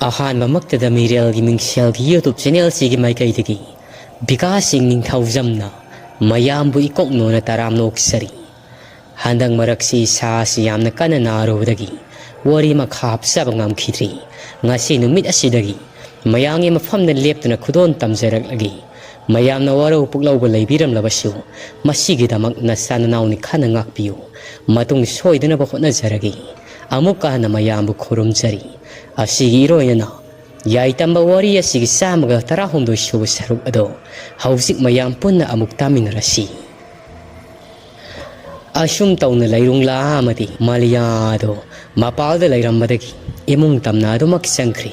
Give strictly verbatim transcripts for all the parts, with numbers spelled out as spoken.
ꯑꯍꯥꯟꯕꯃꯛꯇꯗ ꯃꯤꯔꯦꯜꯒꯤ ꯃꯤꯡꯁꯦꯜꯒꯤ YouTube ꯆꯦꯅꯦꯜꯁꯤꯒꯤ ꯃꯥꯏꯀꯩꯗꯒꯤ ꯕꯤꯀꯥꯁ ꯁꯤꯡ ꯅꯤꯡꯊꯧꯖꯝꯅ ꯃꯌꯥꯝꯕꯨ ꯏꯀꯣꯛ ꯅꯣꯟꯅ ꯇꯔꯥꯝꯅ ꯑꯣꯛꯆꯔꯤ꯫ ꯍꯟꯗꯛ ꯃꯔꯛꯁꯤ ꯏꯁꯥꯁꯤ ꯌꯥꯝꯅ ꯀꯟꯅ ꯅꯥꯔꯨꯕꯗꯒꯤ ꯋꯥꯔꯤ ꯃꯈꯥ ꯍꯥꯞꯆꯕ ꯉꯝꯈꯤꯗ꯭ꯔꯤ꯫ ꯉꯁꯤ ꯅꯨꯃꯤꯠ ꯑꯁꯤꯗꯒꯤ ꯃꯌꯥꯝꯒꯤ ꯃꯐꯝꯗ ꯂꯦꯞꯇꯨꯅ ꯈꯨꯗꯣꯜ ꯇꯝꯖꯔꯛꯂꯒꯦ꯫ ꯃꯌꯥꯝꯅ ꯋꯥꯔꯧ ꯄꯨꯛꯂꯧꯕ ꯂꯩꯕꯤꯔꯝꯂꯕꯁꯨ, ꯃꯁꯤꯒꯤꯗꯃꯛ ꯅꯆꯥ ꯅꯅꯥꯎꯅꯤ ꯈꯟꯅ ꯉꯥꯛꯄꯤꯌꯨ꯫ ꯃꯇꯨꯡ ꯁꯣꯏꯗꯅꯕ ꯍꯣꯠꯅꯖꯔꯒꯦ꯫ ꯑꯃꯨꯛꯀ ꯍꯟꯅ ꯃꯌꯥꯝꯕꯨ ꯈꯨꯔꯨꯝꯖꯔꯤ꯫ ꯑꯁꯤꯒꯤ ꯏꯔꯣꯏꯅꯅ ꯌꯥꯏꯇꯝꯕ ꯋꯥꯔꯤ ꯑꯁꯤꯒꯤ ꯆꯥꯝꯃꯒ ꯇꯔꯥꯍꯨꯝꯗꯣꯏ ꯁꯨꯕ ꯁꯔꯨꯛ ꯑꯗꯣ ꯍꯧꯖꯤꯛ ꯃꯌꯥꯝ ꯄꯨꯟꯅ ꯑꯃꯨꯛ ꯇꯥꯃꯤꯟꯅꯔꯁꯤ꯫ ꯑꯁꯨꯝ ꯇꯧꯅ ꯂꯩꯔꯨꯡꯂꯥ ꯑꯃꯗꯤ ꯃꯥꯂꯤꯌꯥꯗꯣ ꯃꯄꯥꯜꯗ ꯂꯩꯔꯝꯕꯗꯒꯤ ꯏꯃꯨꯡ ꯇꯝꯅ ꯑꯗꯨꯃꯛ ꯆꯪꯈ꯭ꯔꯤ꯫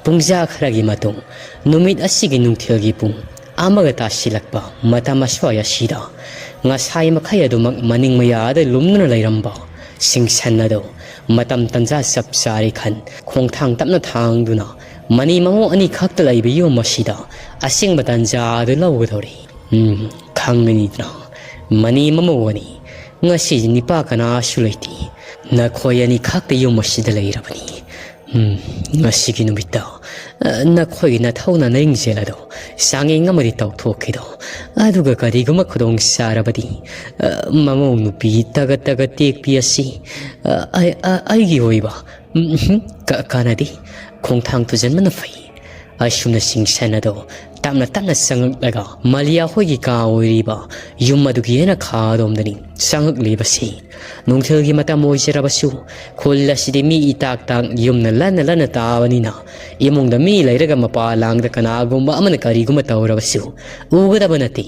ꯄꯨꯡꯖꯥ ꯈꯔꯒꯤ ꯃꯇꯨꯡ, ꯅꯨꯃꯤꯠ ꯑꯁꯤꯒꯤ ꯅꯨꯡꯊꯤꯜꯒꯤ ꯄꯨꯡ ꯑꯃꯒ ꯇꯥꯁꯤꯜꯂꯛꯄ ꯃꯇꯝ ꯑꯁ꯭ꯋꯥꯏ ꯑꯁꯤꯗ, ꯉꯁꯥꯏ ꯃꯈꯩ ꯑꯗꯨꯃꯛ ꯃꯅꯤꯡ ꯃꯌꯥꯗ ꯂꯨꯝꯗꯨꯅ ꯂꯩꯔꯝꯕ ꯁꯤꯡꯁꯟ ꯑꯗꯣ ꯃꯇꯝ ꯇꯟꯖꯥ ꯆꯞ ꯆꯥꯔꯦ ꯈꯟ ꯈꯣꯡꯊꯥꯡ ꯇꯞꯅ ꯊꯥꯡꯗꯨꯅ ꯃꯅꯤ ꯃꯃꯧ ꯑꯅꯤꯈꯛꯇ ꯂꯩꯕ ꯌꯨꯝ ꯑꯁꯤꯗ ꯑꯁꯦꯡꯕ ꯇꯟꯖꯥ ꯑꯗꯨ ꯂꯧꯒꯗꯧꯔꯤ꯫ ꯎꯝ, ꯈꯪꯒꯅꯤꯗꯅ, ꯃꯅꯤ ꯃꯃꯧ ꯑꯅꯤ, ꯉꯁꯤꯗꯤ ꯅꯤꯄꯥ ꯀꯅꯥꯁꯨ ꯂꯩꯇꯦ꯫ ꯅꯈꯣꯏ ꯑꯅꯤꯈꯛꯇ ꯌꯨꯝ ꯑꯁꯤꯗ ꯂꯩꯔꯕꯅꯤ꯫ ꯎꯝ, ꯉꯁꯤꯒꯤ ꯅꯨꯃꯤꯠꯇ, ꯑ, ꯅꯈꯣꯏꯒꯤ ꯅꯊꯧꯅ ꯅꯔꯤꯡꯖꯦꯜ ꯑꯗꯣ ꯆꯥꯡꯌꯦꯡ ꯑꯃꯗꯤ ꯇꯧꯊꯣꯛꯈꯤꯗꯣ꯫ ꯑꯗꯨꯒ ꯀꯔꯤꯒꯨꯝꯕ ꯈꯨꯗꯣꯡ ꯆꯥꯔꯕꯗꯤ, ꯑ, ꯃꯃꯧ ꯅꯨꯄꯤ ꯇꯒꯠ ꯇꯒꯠ ꯇꯦꯛꯄꯤ ꯑꯁꯤ, ꯑ, ꯑꯩ-, ꯑ-, ꯑꯩꯒꯤ ꯑꯣꯏꯕ, ꯎꯝ, ꯎꯝ, ꯀ-, ꯀꯥꯟꯅꯗꯦ꯫ ꯈꯣꯡꯊꯥꯡ ꯊꯨꯖꯟꯕꯅ ꯐꯩ꯫ ꯑꯁꯨꯝꯅ ꯁꯤꯡꯁꯟ ꯑꯗꯣ ꯇꯞꯅ ꯇꯞꯅ ꯆꯪꯂꯛꯂꯒ ꯃꯥꯂꯤꯌꯥ ꯍꯣꯏꯒꯤ ꯀꯥ ꯑꯣꯏꯔꯤꯕ ꯌꯨꯝ ꯑꯗꯨꯒꯤ ꯌꯦꯅꯈꯥ ꯑꯗꯣꯝꯗꯅꯤ ꯆꯪꯂꯛꯂꯤꯕꯁꯤ꯫ ꯅꯨꯡꯊꯤꯜꯒꯤ ꯃꯇꯝ ꯑꯣꯏꯖꯔꯕꯁꯨ ꯈꯨꯜ ꯑꯁꯤꯗꯤ ꯃꯤ ꯏꯇꯥꯛ ꯇꯥꯛ ꯌꯨꯝꯅ ꯂꯟꯅ ꯂꯟꯅ ꯇꯥꯕꯅꯤꯅ ꯏꯃꯨꯡꯗ ꯃꯤ ꯂꯩꯔꯒ ꯃꯄꯥ ꯂꯥꯡꯗ ꯀꯅꯥꯒꯨꯝꯕ ꯑꯃꯅ ꯀꯔꯤꯒꯨꯝꯕ ꯇꯧꯔꯕꯁꯨ ꯎꯒꯗꯕ ꯅꯠꯇꯦ꯫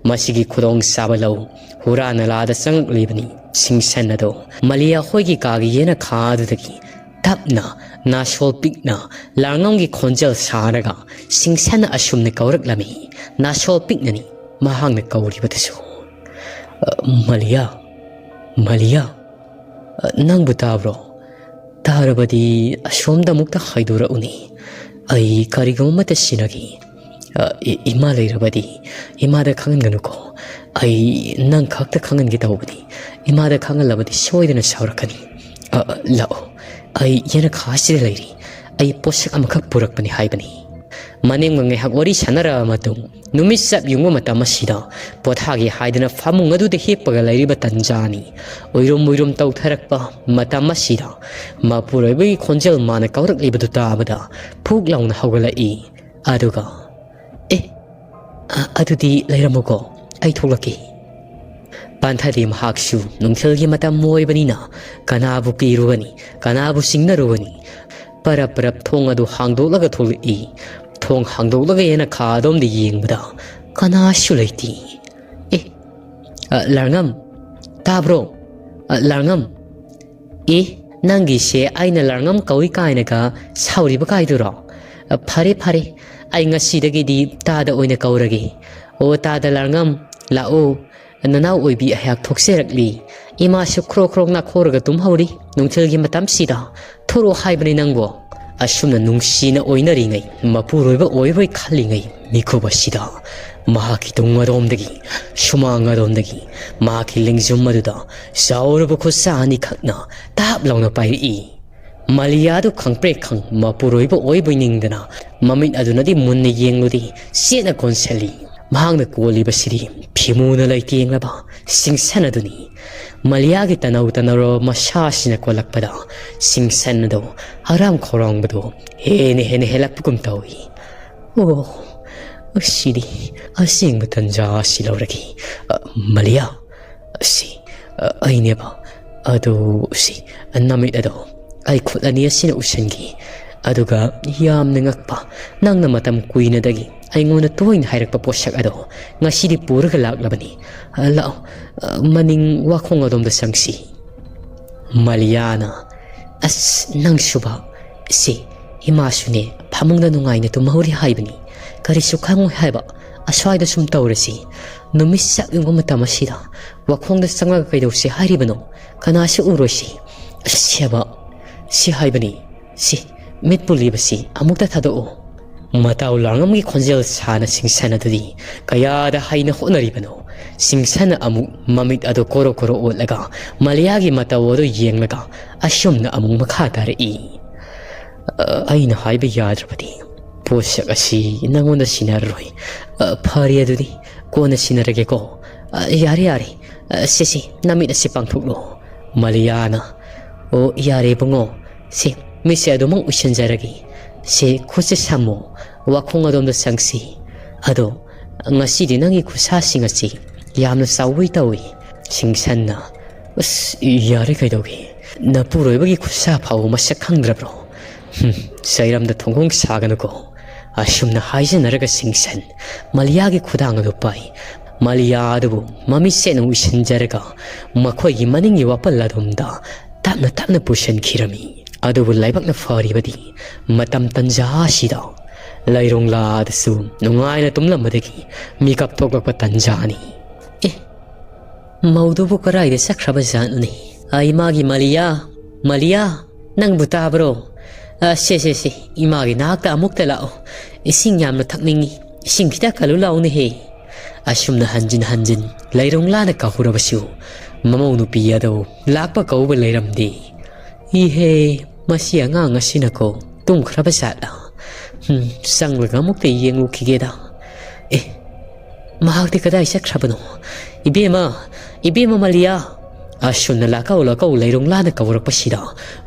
ꯃꯁꯤꯒꯤ ꯈꯨꯗꯣꯡ ꯆꯥꯕ ꯂꯧ ꯍꯨꯔꯥ ꯅꯂꯥꯗ ꯆꯪꯂꯛꯂꯤꯕꯅꯤ꯫ ꯁꯤꯡꯁꯟ ꯑꯗꯣ ꯃꯥꯂꯤꯌꯥ ꯍꯣꯏꯒꯤ ꯀꯥꯒꯤ ꯌꯦꯅꯈꯥ ꯑꯗꯨꯗꯒꯤ ꯇꯞꯅ, ꯅꯥꯁꯣꯜ ꯄꯤꯛꯅ, ꯂꯥꯡꯉꯝꯒꯤ ꯈꯣꯟꯖꯦꯜ ꯁꯥꯔꯒ ꯁꯤꯡꯁꯟꯅ ꯑꯁꯨꯝꯅ ꯀꯧꯔꯛꯂꯝꯃꯤ꯫ ꯅꯥꯁꯣꯜ ꯄꯤꯛꯅꯅꯤ ꯃꯍꯥꯛꯅ ꯀꯧꯔꯤꯕꯗꯨꯁꯨ꯫ "ꯑ, ꯃꯥꯂꯤꯌꯥ, ꯃꯥꯂꯤꯌꯥ, ꯑ, ꯅꯪꯕꯨ ꯇꯥꯕ꯭ꯔꯣ? ꯇꯥꯔꯕꯗꯤ ꯑꯁꯣꯝꯗ ꯑꯃꯨꯛꯇ ꯍꯥꯏꯗꯣꯔꯛꯎꯅꯦ꯫ ꯑꯩ ꯀꯔꯤꯒꯨꯝꯕ ꯑꯃꯠꯇ ꯁꯤꯟꯅꯒꯦ꯫ ꯑ, ꯏ-, ꯏꯃꯥ ꯂꯩꯔꯕꯗꯤ ꯏꯃꯥꯗ ꯈꯪꯍꯟꯒꯅꯨꯀꯣ꯫ ꯑꯩ ꯅꯪ ꯈꯛꯇ ꯈꯪꯍꯟꯒꯦ ꯇꯧꯕꯅꯤ꯫ ꯏꯃꯥꯗ ꯈꯪꯍꯜꯂꯕꯗꯤ ꯁꯣꯏꯗꯅ ꯁꯥꯎꯔꯛꯀꯅꯤ꯫ ꯑ, ꯑ, ꯂꯥꯛꯑꯣ, ꯑꯩ ꯌꯦꯅꯈꯥꯁꯤꯗ ꯂꯩꯔꯤ꯫ ꯑꯩ ꯄꯣꯠꯁꯛ ꯑꯃꯈꯛ ꯄꯨꯔꯛꯄꯅꯤ ꯍꯥꯏꯕꯅꯤ꯫ ꯃꯅꯦꯝꯒ ꯉꯥꯏꯍꯥꯛ ꯋꯥꯔꯤ ꯁꯥꯟꯅꯔꯕ ꯃꯇꯨꯡ, ꯅꯨꯃꯤꯠ ꯆꯞ ꯌꯨꯡꯕ ꯃꯇꯝ ꯑꯁꯤꯗ ꯄꯣꯊꯥꯒꯦ ꯍꯥꯏꯗꯨꯅ ꯐꯃꯨꯡ ꯑꯗꯨꯗ ꯍꯤꯞꯄꯒ ꯂꯩꯔꯤꯕ ꯇꯟꯖꯥꯅꯤ꯫ ꯎꯏꯔꯨꯝ ꯎꯏꯔꯨꯝ ꯇꯧꯊꯔꯛꯄ ꯃꯇꯝ ꯑꯁꯤꯗ ꯃꯄꯨꯔꯣꯏꯕꯒꯤ ꯈꯣꯟꯖꯦꯜ ꯃꯥꯅ ꯀꯧꯔꯛꯂꯤꯕꯗꯨ ꯇꯥꯕꯗ ꯐꯨꯛ ꯂꯥꯎꯅ ꯍꯧꯒꯠꯂꯛꯏ꯫ ꯑꯗꯨꯒ, "ꯑꯦ, ꯑ-, ꯑꯗꯨꯗꯤ ꯂꯩꯔꯝꯃꯨꯀꯣ, ꯑꯩ ꯊꯣꯛꯂꯛꯀꯦ"꯫ ꯄꯥꯟꯊꯗꯦ ꯃꯍꯥꯛꯁꯨ꯫ ꯅꯨꯡꯊꯤꯜꯒꯤ ꯃꯇꯝ ꯑꯣꯏꯕꯅꯤꯅ ꯀꯅꯥꯕꯨ ꯀꯤꯔꯨꯒꯅꯤ, ꯀꯅꯥꯕꯨ ꯆꯤꯡꯅꯔꯨꯒꯅꯤ? ꯄꯔꯞ ꯄꯔꯞ ꯊꯣꯡ ꯑꯗꯨ ꯍꯥꯡꯗꯣꯛꯂꯒ ꯊꯣꯛꯂꯛꯏ꯫ ꯊꯣꯡ ꯍꯥꯡꯗꯣꯛꯂꯒ ꯌꯦꯅꯈꯥꯗꯣꯝꯗ ꯌꯦꯡꯕꯗ ꯀꯅꯥꯁꯨ ꯂꯩꯇꯦ꯫ "ꯑꯦ, ꯑ, ꯂꯥꯡꯉꯝ, ꯇꯥꯕ꯭ꯔꯣ? ꯑ, ꯂꯥꯡꯉꯝ?" "ꯑꯦ, ꯅꯪꯒꯤꯁꯦ ꯑꯩꯅ ꯂꯥꯡꯉꯝ ꯀꯧꯏ ꯀꯥꯏꯅꯒ ꯁꯥꯎꯔꯤꯕ ꯀꯥꯏꯗꯨꯔꯣ? ꯑ, ꯐꯔꯦ, ꯐꯔꯦ, ꯑꯩ ꯉꯁꯤꯗꯒꯤꯗꯤ ꯇꯥꯗ ꯑꯣꯏꯅ ꯀꯧꯔꯒꯦ꯫ ꯑꯣ, ꯇꯥꯗ ꯂꯥꯡꯉꯝ, ꯂꯥꯛꯑꯣ, ꯅꯅꯥꯎ ꯑꯣꯏꯕꯤ ꯑꯩꯍꯥꯛ ꯊꯣꯛꯆꯔꯛꯂꯤ꯫ ꯏꯃꯥꯁꯨ ꯈ꯭ꯔꯣꯛ ꯈ꯭ꯔꯣꯛ ꯅꯥꯈꯣꯔꯒ ꯇꯨꯝꯍꯧꯔꯤ ꯅꯨꯡꯊꯤꯜꯒꯤ ꯃꯇꯝꯁꯤꯗ꯫ ꯊꯣꯔꯛꯑꯣ ꯍꯥꯏꯕꯅꯤ ꯅꯪꯕꯣ"꯫ ꯑꯁꯨꯝꯅ ꯅꯨꯡꯁꯤꯅ ꯑꯣꯏꯅꯔꯤꯉꯩ, ꯃꯄꯨꯔꯣꯏꯕ ꯑꯣꯏꯔꯣꯏ ꯈꯜꯂꯤꯉꯩ ꯃꯤꯀꯨꯞ ꯑꯁꯤꯗ ꯃꯍꯥꯛꯀꯤ ꯇꯨꯡ ꯑꯗꯣꯝꯗꯒꯤ, ꯁꯨꯃꯥꯡ ꯑꯗꯣꯝꯗꯒꯤ ꯃꯍꯥꯛꯀꯤ ꯂꯦꯡꯖꯨꯝ ꯑꯗꯨꯗ ꯆꯥꯎꯔꯕ ꯈꯨꯠꯁꯥ ꯑꯅꯤꯈꯛꯅ ꯇꯥꯞ ꯂꯥꯎꯅ ꯄꯥꯏꯔꯛꯏ꯫ ꯃꯥꯂꯤꯌꯥꯗꯨ ꯈꯪꯄ꯭ꯔꯦꯛ ꯈꯪ ꯃꯄꯨꯔꯣꯏꯕ ꯑꯣꯏꯕꯣꯏ ꯅꯤꯡꯗꯅ ꯃꯃꯤꯠ ꯑꯗꯨꯅꯗꯤ ꯃꯨꯟꯅ ꯌꯦꯡꯂꯨꯗꯦ, ꯆꯦꯠꯅ ꯀꯣꯟꯁꯤꯜꯂꯤ꯫ ꯃꯍꯥꯛꯅ ꯀꯣꯜꯂꯤꯕꯁꯤꯗꯤ ꯐꯤꯃꯨꯅ ꯂꯩꯇꯦꯡꯂꯕ ꯁꯤꯡꯁꯟ ꯑꯗꯨꯅꯤ꯫ ꯃꯥꯂꯤꯌꯥꯒꯤ ꯇꯅꯧ ꯇꯅꯧꯔꯕ ꯃꯁꯥꯁꯤꯅ ꯀꯣꯜꯂꯛꯄꯗ ꯁꯤꯡꯁꯟ ꯑꯗꯨ ꯍꯔꯥꯝ ꯈꯧꯔꯥꯡꯕꯗꯨ ꯍꯦꯟꯅ ꯍꯦꯟꯅ ꯍꯦꯜꯂꯛꯄꯒꯨꯝ ꯇꯧꯏ꯫ "ꯑꯣ, ꯁꯤꯗꯤ ꯑꯁꯦꯡꯕ ꯇꯟꯖꯥ ꯑꯁꯤ ꯂꯧꯔꯒꯦ꯫ ꯑ, ꯃꯥꯂꯤꯌꯥ, ꯁꯤ, ꯑ, ꯑꯩꯅꯦꯕ꯫ ꯑꯗꯨ ꯁꯤ, ꯅꯃꯤꯠ ꯑꯗꯣ ꯑꯩ ꯈꯨꯠ ꯑꯅꯤ ꯑꯁꯤꯅ ꯎꯁꯟꯈꯤ꯫ ꯑꯗꯨꯒ ꯌꯥꯝꯅ ꯉꯛꯄ, ꯅꯪꯅ ꯃꯇꯝ ꯀꯨꯏꯅꯗꯒꯤ ꯑꯩꯉꯣꯟꯗ ꯇꯣꯏꯅ ꯍꯥꯏꯔꯛꯄ ꯄꯣꯠꯁꯛ ꯑꯗꯣ ꯉꯁꯤꯗꯤ ꯄꯨꯔꯒ ꯂꯥꯛꯂꯕꯅꯤ꯫ ꯑ, ꯂꯥꯛꯑꯣ, ꯑ, ꯃꯅꯤꯡ ꯋꯥꯈꯣꯡ ꯑꯗꯣꯝꯗ ꯆꯪꯁꯤ"꯫ ꯃꯥꯂꯤꯌꯥꯅ, "ꯑꯁ, ꯅꯪꯁꯨꯕ, ꯁꯤ, ꯏꯃꯥꯁꯨꯅꯦ ꯐꯃꯨꯡꯗ ꯅꯨꯡꯉꯥꯏꯅ ꯇꯨꯝꯍꯧꯔꯤ ꯍꯥꯏꯕꯅꯤ꯫ ꯀꯔꯤꯁꯨ ꯈꯪꯉꯣꯏ ꯍꯥꯏꯕ꯫ ꯑꯁ꯭ꯋꯥꯏꯗ ꯁꯨꯝ ꯇꯧꯔꯁꯤ꯫ ꯅꯨꯃꯤꯠ ꯆꯥꯛ ꯌꯨꯡꯕ ꯃꯇꯝ ꯑꯁꯤꯗ ꯋꯥꯈꯣꯡꯗ ꯆꯪꯂꯒ ꯀꯩꯗꯧꯁꯤ ꯍꯥꯏꯔꯤꯕꯅꯣ? ꯀꯅꯥꯁꯨ ꯎꯔꯣꯏꯁꯤ꯫ ꯑꯁ, ꯁꯦꯕ, ꯁꯤ ꯍꯥꯏꯕꯅꯤ꯫ ꯁꯤ, ꯃꯤꯠ ꯄꯨꯜꯂꯤꯕꯁꯤ ꯑꯃꯨꯛꯇ ꯊꯥꯗꯣꯛꯎ"꯫ ꯃꯇꯥꯎ ꯂꯥꯡꯉꯝꯒꯤ ꯈꯣꯟꯖꯦꯜ ꯁꯥꯅ ꯁꯤꯡꯁꯟ ꯑꯗꯨꯗꯤ ꯀꯌꯥꯗ ꯍꯩꯅ ꯍꯣꯠꯅꯔꯤꯕꯅꯣ? ꯁꯤꯡꯁꯟꯅ ꯑꯃꯨꯛ ꯃꯃꯤꯠ ꯑꯗꯨ ꯀꯣꯔꯣ ꯀꯣꯔꯣ ꯑꯣꯠꯂꯒ ꯃꯥꯂꯤꯌꯥꯒꯤ ꯃꯇꯧ ꯑꯗꯨ ꯌꯦꯡꯂꯒ ꯑꯁꯨꯝꯅ ꯑꯃꯨꯛ ꯃꯈꯥ ꯇꯥꯔꯛꯏ꯫ "ꯑ, ꯑꯩꯅ ꯍꯥꯏꯕ ꯌꯥꯗ꯭ꯔꯕꯗꯤ ꯄꯣꯠꯁꯛ ꯑꯁꯤ ꯅꯪꯉꯣꯟꯗ ꯁꯤꯟꯅꯔꯔꯣꯏ꯫ ꯑ, ꯐꯔꯦ, ꯑꯗꯨꯗꯤ ꯀꯣꯟꯅ ꯁꯤꯟꯅꯔꯒꯦꯀꯣ꯫ ꯑ, ꯌꯥꯔꯦ, ꯌꯥꯔꯦ꯫ ꯑ, ꯁꯦ, ꯁꯦ, ꯅꯃꯤꯠ ꯑꯁꯤ ꯄꯥꯡꯊꯣꯛꯂꯣ꯫" ꯃꯂꯤꯌꯥꯅ, "ꯑꯣ, ꯌꯥꯔꯦ ꯏꯕꯨꯡꯉꯣ꯫ ꯁꯦ, ꯃꯤꯠꯁꯦ ꯑꯗꯨꯃꯛ ꯎꯏꯁꯤꯟꯖꯔꯒꯦ꯫ ꯁꯦ, ꯈꯨꯠꯁꯦ ꯁꯝꯃꯣ꯫ ꯋꯥꯈꯣꯡ ꯑꯗꯣꯝꯗ ꯁꯪꯁꯤ꯫ ꯑꯗꯣ, ꯉꯁꯤꯗꯤ ꯅꯪꯒꯤ ꯈꯨꯠꯁꯥꯁꯤꯡ ꯑꯁꯤ ꯌꯥꯝꯅ ꯆꯥꯎꯕꯩ ꯇꯧꯏ꯫" ꯁꯤꯡꯁꯟꯅ, "ꯑꯁ, ꯌꯥꯔꯦ, ꯀꯩꯗꯧꯒꯦ? ꯅꯄꯨꯔꯣꯏꯕꯒꯤ ꯈꯨꯠꯁꯥ ꯐꯥꯎꯕ ꯃꯁꯛ ꯈꯪꯗ꯭ꯔꯕ꯭ꯔꯣ? ꯍꯨꯝ, ꯆꯩꯔꯝꯗ ꯊꯣꯡꯈꯣꯡ ꯁꯥꯒꯅꯨꯀꯣ꯫" ꯑꯁꯨꯝꯅ ꯍꯥꯏꯖꯅꯔꯒ ꯁꯤꯡꯁꯟ ꯃꯂꯤꯌꯥꯒꯤ ꯈꯨꯗꯥꯡ ꯑꯗꯨ ꯄꯥꯏ꯫ ꯃꯂꯤꯌꯥ ꯑꯗꯨꯕꯨ ꯃꯃꯤꯠꯁꯦꯠꯅ ꯎꯏꯁꯤꯟꯖꯔꯒ ꯃꯈꯣꯏꯒꯤ ꯃꯅꯤꯡꯒꯤ ꯋꯥꯄꯜ ꯑꯗꯣꯝꯗ ꯇꯞꯅ ꯇꯞꯅ ꯄꯨꯁꯤꯟꯈꯤꯔꯝꯃꯤ꯫ ꯑꯗꯨꯕꯨ ꯂꯥꯏꯕꯛꯅ ꯐꯔꯤꯕꯗꯤ ꯃꯇꯝ ꯇꯟꯖꯥ ꯑꯁꯤꯗ ꯂꯩꯔꯣꯡꯂꯥ ꯑꯗꯨꯁꯨ ꯅꯨꯡꯉꯥꯏꯅ ꯇꯨꯝꯂꯝꯕꯗꯒꯤ ꯃꯤꯀꯞ ꯊꯣꯛꯂꯛꯄ ꯇꯟꯖꯥꯅꯤ꯫ ꯑꯦ, ꯃꯧꯗꯨꯕꯨ ꯀꯔꯥꯏꯗ ꯆꯠꯈ꯭ꯔꯕ ꯖꯥꯠꯅꯣꯅꯦ? ꯑꯩ, ꯃꯥꯒꯤ ꯃꯂꯤꯌꯥ, ꯃꯂꯤꯌꯥ, ꯅꯪꯕꯨ ꯇꯥꯕ꯭ꯔꯣ? ꯑ, ꯁꯦ, ꯁꯦ, ꯁꯦ, ꯏꯃꯥꯒꯤ ꯅꯥꯛꯇ ꯑꯃꯨꯛꯇ ꯂꯥꯛꯑꯣ꯫ ꯏꯁꯤꯡ ꯌꯥꯝꯅ ꯊꯛꯅꯤꯡꯉꯤ꯫ ꯏꯁꯤꯡ ꯈꯤꯇ ꯀꯜꯂꯨ ꯂꯥꯛꯎꯅꯦꯍꯦ꯫ ꯑꯁꯨꯝꯅ ꯍꯟꯖꯤꯟ ꯍꯟꯖꯤꯟ ꯂꯩꯔꯣꯡꯂꯥꯅ ꯀꯧꯔꯕꯁꯨ ꯃꯃꯧ ꯅꯨꯄꯤ ꯑꯗꯨ ꯂꯥꯛꯄ ꯀꯧꯕ ꯂꯩꯔꯝꯗꯦ꯫ ꯏꯍꯦ, ꯃꯁꯤ ꯑꯉꯥꯡ ꯑꯁꯤꯅꯀꯣ ꯇꯨꯝꯈ꯭ꯔꯕ ꯖꯥꯠꯂ? ꯍꯨꯝ, ꯆꯪꯂꯒ ꯑꯃꯨꯛꯇ ꯌꯦꯡꯂꯨꯈꯤꯒꯦꯗ꯫ ꯑꯦ, ꯃꯍꯥꯛꯇꯤ ꯀꯗꯥꯏ ꯆꯠꯈ꯭ꯔꯕꯅꯣ? ꯏꯕꯦꯝꯃ, ꯏꯕꯦꯝꯃ ꯃꯂꯤꯌꯥ! ꯑꯁꯨꯝꯅ ꯂꯥꯛꯀꯧ ꯂꯥꯛꯀꯧ ꯂꯩꯔꯣꯡꯂꯥꯅ ꯀꯧꯔꯛꯄꯁꯤꯗ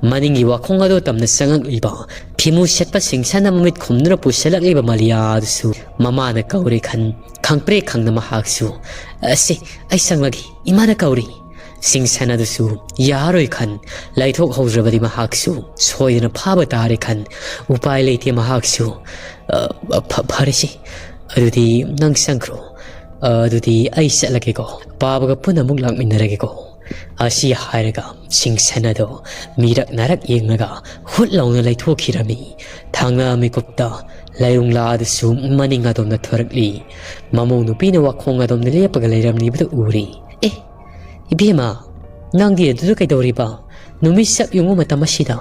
ꯃꯅꯤꯡꯒꯤ ꯋꯥꯈꯣꯡ ꯑꯗꯣ ꯇꯝꯅ ꯆꯪꯉꯛꯂꯤꯕ ꯐꯤꯃꯨ ꯁꯦꯠꯄ ꯁꯤꯡꯁꯟꯅ ꯃꯃꯤꯠ ꯈꯨꯝꯗꯨꯅ ꯄꯨꯁꯤꯜꯂꯛꯂꯤꯕ ꯃꯂꯤꯌꯥ ꯑꯗꯨꯁꯨ ꯃꯃꯥꯅ ꯀꯧꯔꯦ ꯈꯟ ꯈꯪꯄ꯭ꯔꯦꯛ ꯈꯪꯅ ꯃꯍꯥꯛꯁꯨ, "ꯑꯁꯤ, ꯑꯩ ꯆꯪꯂꯒꯦ, ꯏꯃꯥꯅ ꯀꯧꯔꯤ꯫" ꯁꯤꯡꯁꯟ ꯑꯗꯨꯁꯨ ꯌꯥꯔꯣꯏ ꯈꯟ ꯂꯩꯊꯣꯛꯍꯧꯗ꯭ꯔꯕꯗꯤ ꯃꯍꯥꯛꯁꯨ ꯁꯣꯏꯗꯅ ꯐꯥꯕ ꯇꯥꯔꯦ ꯈꯟ ꯎꯄꯥꯏ ꯂꯩꯇꯦ ꯃꯍꯥꯛꯁꯨ꯫ "ꯑ, ꯐ-, ꯐꯔꯦꯁꯦ, ꯑꯗꯨꯗꯤ ꯅꯪ ꯆꯪꯈ꯭ꯔꯣ꯫ ꯑ, ꯑꯗꯨꯗꯤ ꯑꯩ ꯆꯠꯂꯒꯦꯀꯣ꯫ ꯄꯥꯕꯒ ꯄꯨꯟꯅ ꯑꯃꯨꯛ ꯂꯥꯛꯃꯤꯟꯅꯔꯒꯦꯀꯣ꯫" ꯑꯁꯤ ꯍꯥꯏꯔꯒ ꯁꯤꯡꯁꯟ ꯑꯗꯣ ꯃꯤꯔꯛ ꯅꯥꯔꯛ ꯌꯦꯡꯂꯒ ꯍꯨꯠ ꯂꯥꯎꯅ ꯂꯩꯊꯣꯛꯈꯤꯔꯝꯃꯤ꯫ ꯊꯥꯡꯅ ꯃꯤꯀꯨꯞꯇ ꯂꯩꯔꯨꯡꯂꯥ ꯑꯗꯨꯁꯨ ꯃꯅꯤꯡ ꯑꯗꯣꯝꯗ ꯊꯣꯔꯛꯂꯤ꯫ ꯃꯃꯧ ꯅꯨꯄꯤꯅ ꯋꯥꯈꯣꯡ ꯑꯗꯣꯝꯗ ꯂꯦꯞꯄꯒ ꯂꯩꯔꯝꯂꯤꯕꯗꯨ ꯎꯔꯦ꯫ "ꯑꯦ, ꯏꯕꯦꯝꯃ, ꯅꯪꯗꯤ ꯑꯗꯨꯗ ꯀꯩꯗꯧꯔꯤꯕ? ꯅꯨꯃꯤꯠ ꯆꯞ ꯌꯨꯡꯕ ꯃꯇꯝ ꯑꯁꯤꯗ?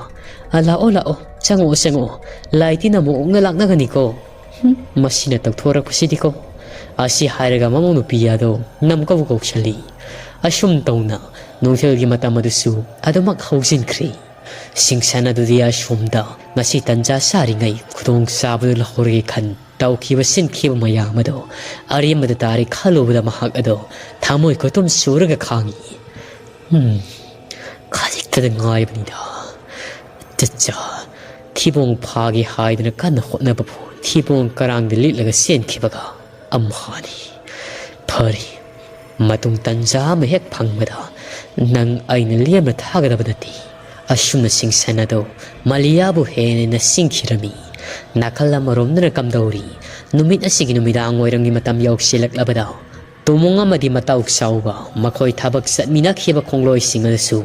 ꯑ, ꯂꯥꯛꯑꯣ, ꯂꯥꯛꯑꯣ, ꯆꯪꯉꯛꯑꯣ, ꯆꯪꯉꯛꯑꯣ꯫ ꯂꯥꯏ ꯇꯤꯟꯅ ꯃꯨꯛꯅ ꯂꯥꯛꯅꯒꯅꯤꯀꯣ꯫" ꯍꯨꯝ, ꯃꯁꯤꯅ ꯇꯧꯊꯣꯔꯛꯄꯁꯤꯗꯤꯀꯣ꯫ ꯑꯁꯤ ꯍꯥꯏꯔꯒ ꯃꯃꯧ ꯅꯨꯄꯤ ꯑꯗꯣ ꯅꯝꯀꯧ ꯀꯧꯁꯜꯂꯤ꯫ ꯑꯁꯨꯝ ꯇꯧꯅ ꯅꯨꯡꯊꯤꯜꯒꯤ ꯃꯇꯝ ꯑꯗꯨꯁꯨ ꯑꯗꯨꯃꯛ ꯍꯧꯖꯤꯟꯈ꯭ꯔꯦ꯫ ꯁꯤꯡꯁꯟ ꯑꯗꯨꯗꯤ ꯑꯁꯣꯝꯗ ꯉꯁꯤ ꯇꯟꯖꯥ ꯆꯥꯔꯤꯉꯩ ꯈꯨꯗꯣꯡꯆꯥꯕꯗꯨ ꯂꯧꯍꯧꯔꯒꯦ ꯈꯟ ꯇꯧꯈꯤꯕ ꯁꯤꯟꯈꯤꯕ ꯃꯌꯥꯝ ꯑꯗꯣ ꯑꯔꯦꯝꯕꯗ ꯇꯥꯔꯦ ꯈꯜꯂꯨꯕꯗ ꯃꯍꯥꯛ ꯑꯗꯣ ꯊꯃꯣꯏ ꯈꯨꯇꯨꯝ ꯁꯨꯔꯒ ꯈꯥꯡꯉꯤ꯫ ꯎꯝ, ꯈꯖꯤꯛꯇꯗ ꯉꯥꯏꯕꯅꯤꯗ꯫ ꯆꯠꯆꯥ, ꯊꯤꯕꯣꯡ ꯐꯥꯒꯦ ꯍꯥꯏꯗꯨꯅ ꯀꯟꯅ ꯍꯣꯠꯅꯕꯕꯨ ꯊꯤꯕꯣꯡ ꯀꯔꯥꯡꯗ ꯂꯤꯠꯂꯒ ꯆꯦꯟꯈꯤꯕꯒ ꯑꯝꯍꯥꯅꯤ꯫ ꯐꯔꯦ, ꯃꯇꯨꯡ ꯇꯟꯖꯥ ꯑꯃ ꯍꯦꯛ ꯐꯪꯕꯗ ꯅꯪ ꯑꯩꯅ ꯂꯦꯝꯅ ꯊꯥꯒꯗꯕ ꯅꯠꯇꯦ꯫ ꯑꯁꯨꯝꯅ ꯁꯤꯡꯁꯟ ꯑꯗꯣ ꯃꯂꯤꯌꯥꯕꯨ ꯍꯦꯟꯅ ꯆꯤꯡꯈꯤꯔꯝꯃꯤ꯫ ꯅꯥꯀꯜ ꯑꯃꯔꯣꯝꯗꯅ ꯀꯝꯗꯧꯔꯤ? ꯅꯨꯃꯤꯠ ꯑꯁꯤꯒꯤ ꯅꯨꯃꯤꯗꯥꯡ ꯋꯥꯏꯔꯝꯒꯤ ꯃꯇꯝ ꯌꯧꯁꯤꯜꯂꯛꯂꯕꯗ ꯇꯨꯃꯣꯡ ꯑꯃꯗꯤ ꯃꯇꯥꯎ ꯆꯥꯎꯕ ꯃꯈꯣꯏ ꯊꯕꯛ ꯆꯠꯃꯤꯟꯅꯈꯤꯕ ꯈꯣꯡꯂꯣꯏꯁꯤꯡ ꯑꯗꯨꯁꯨ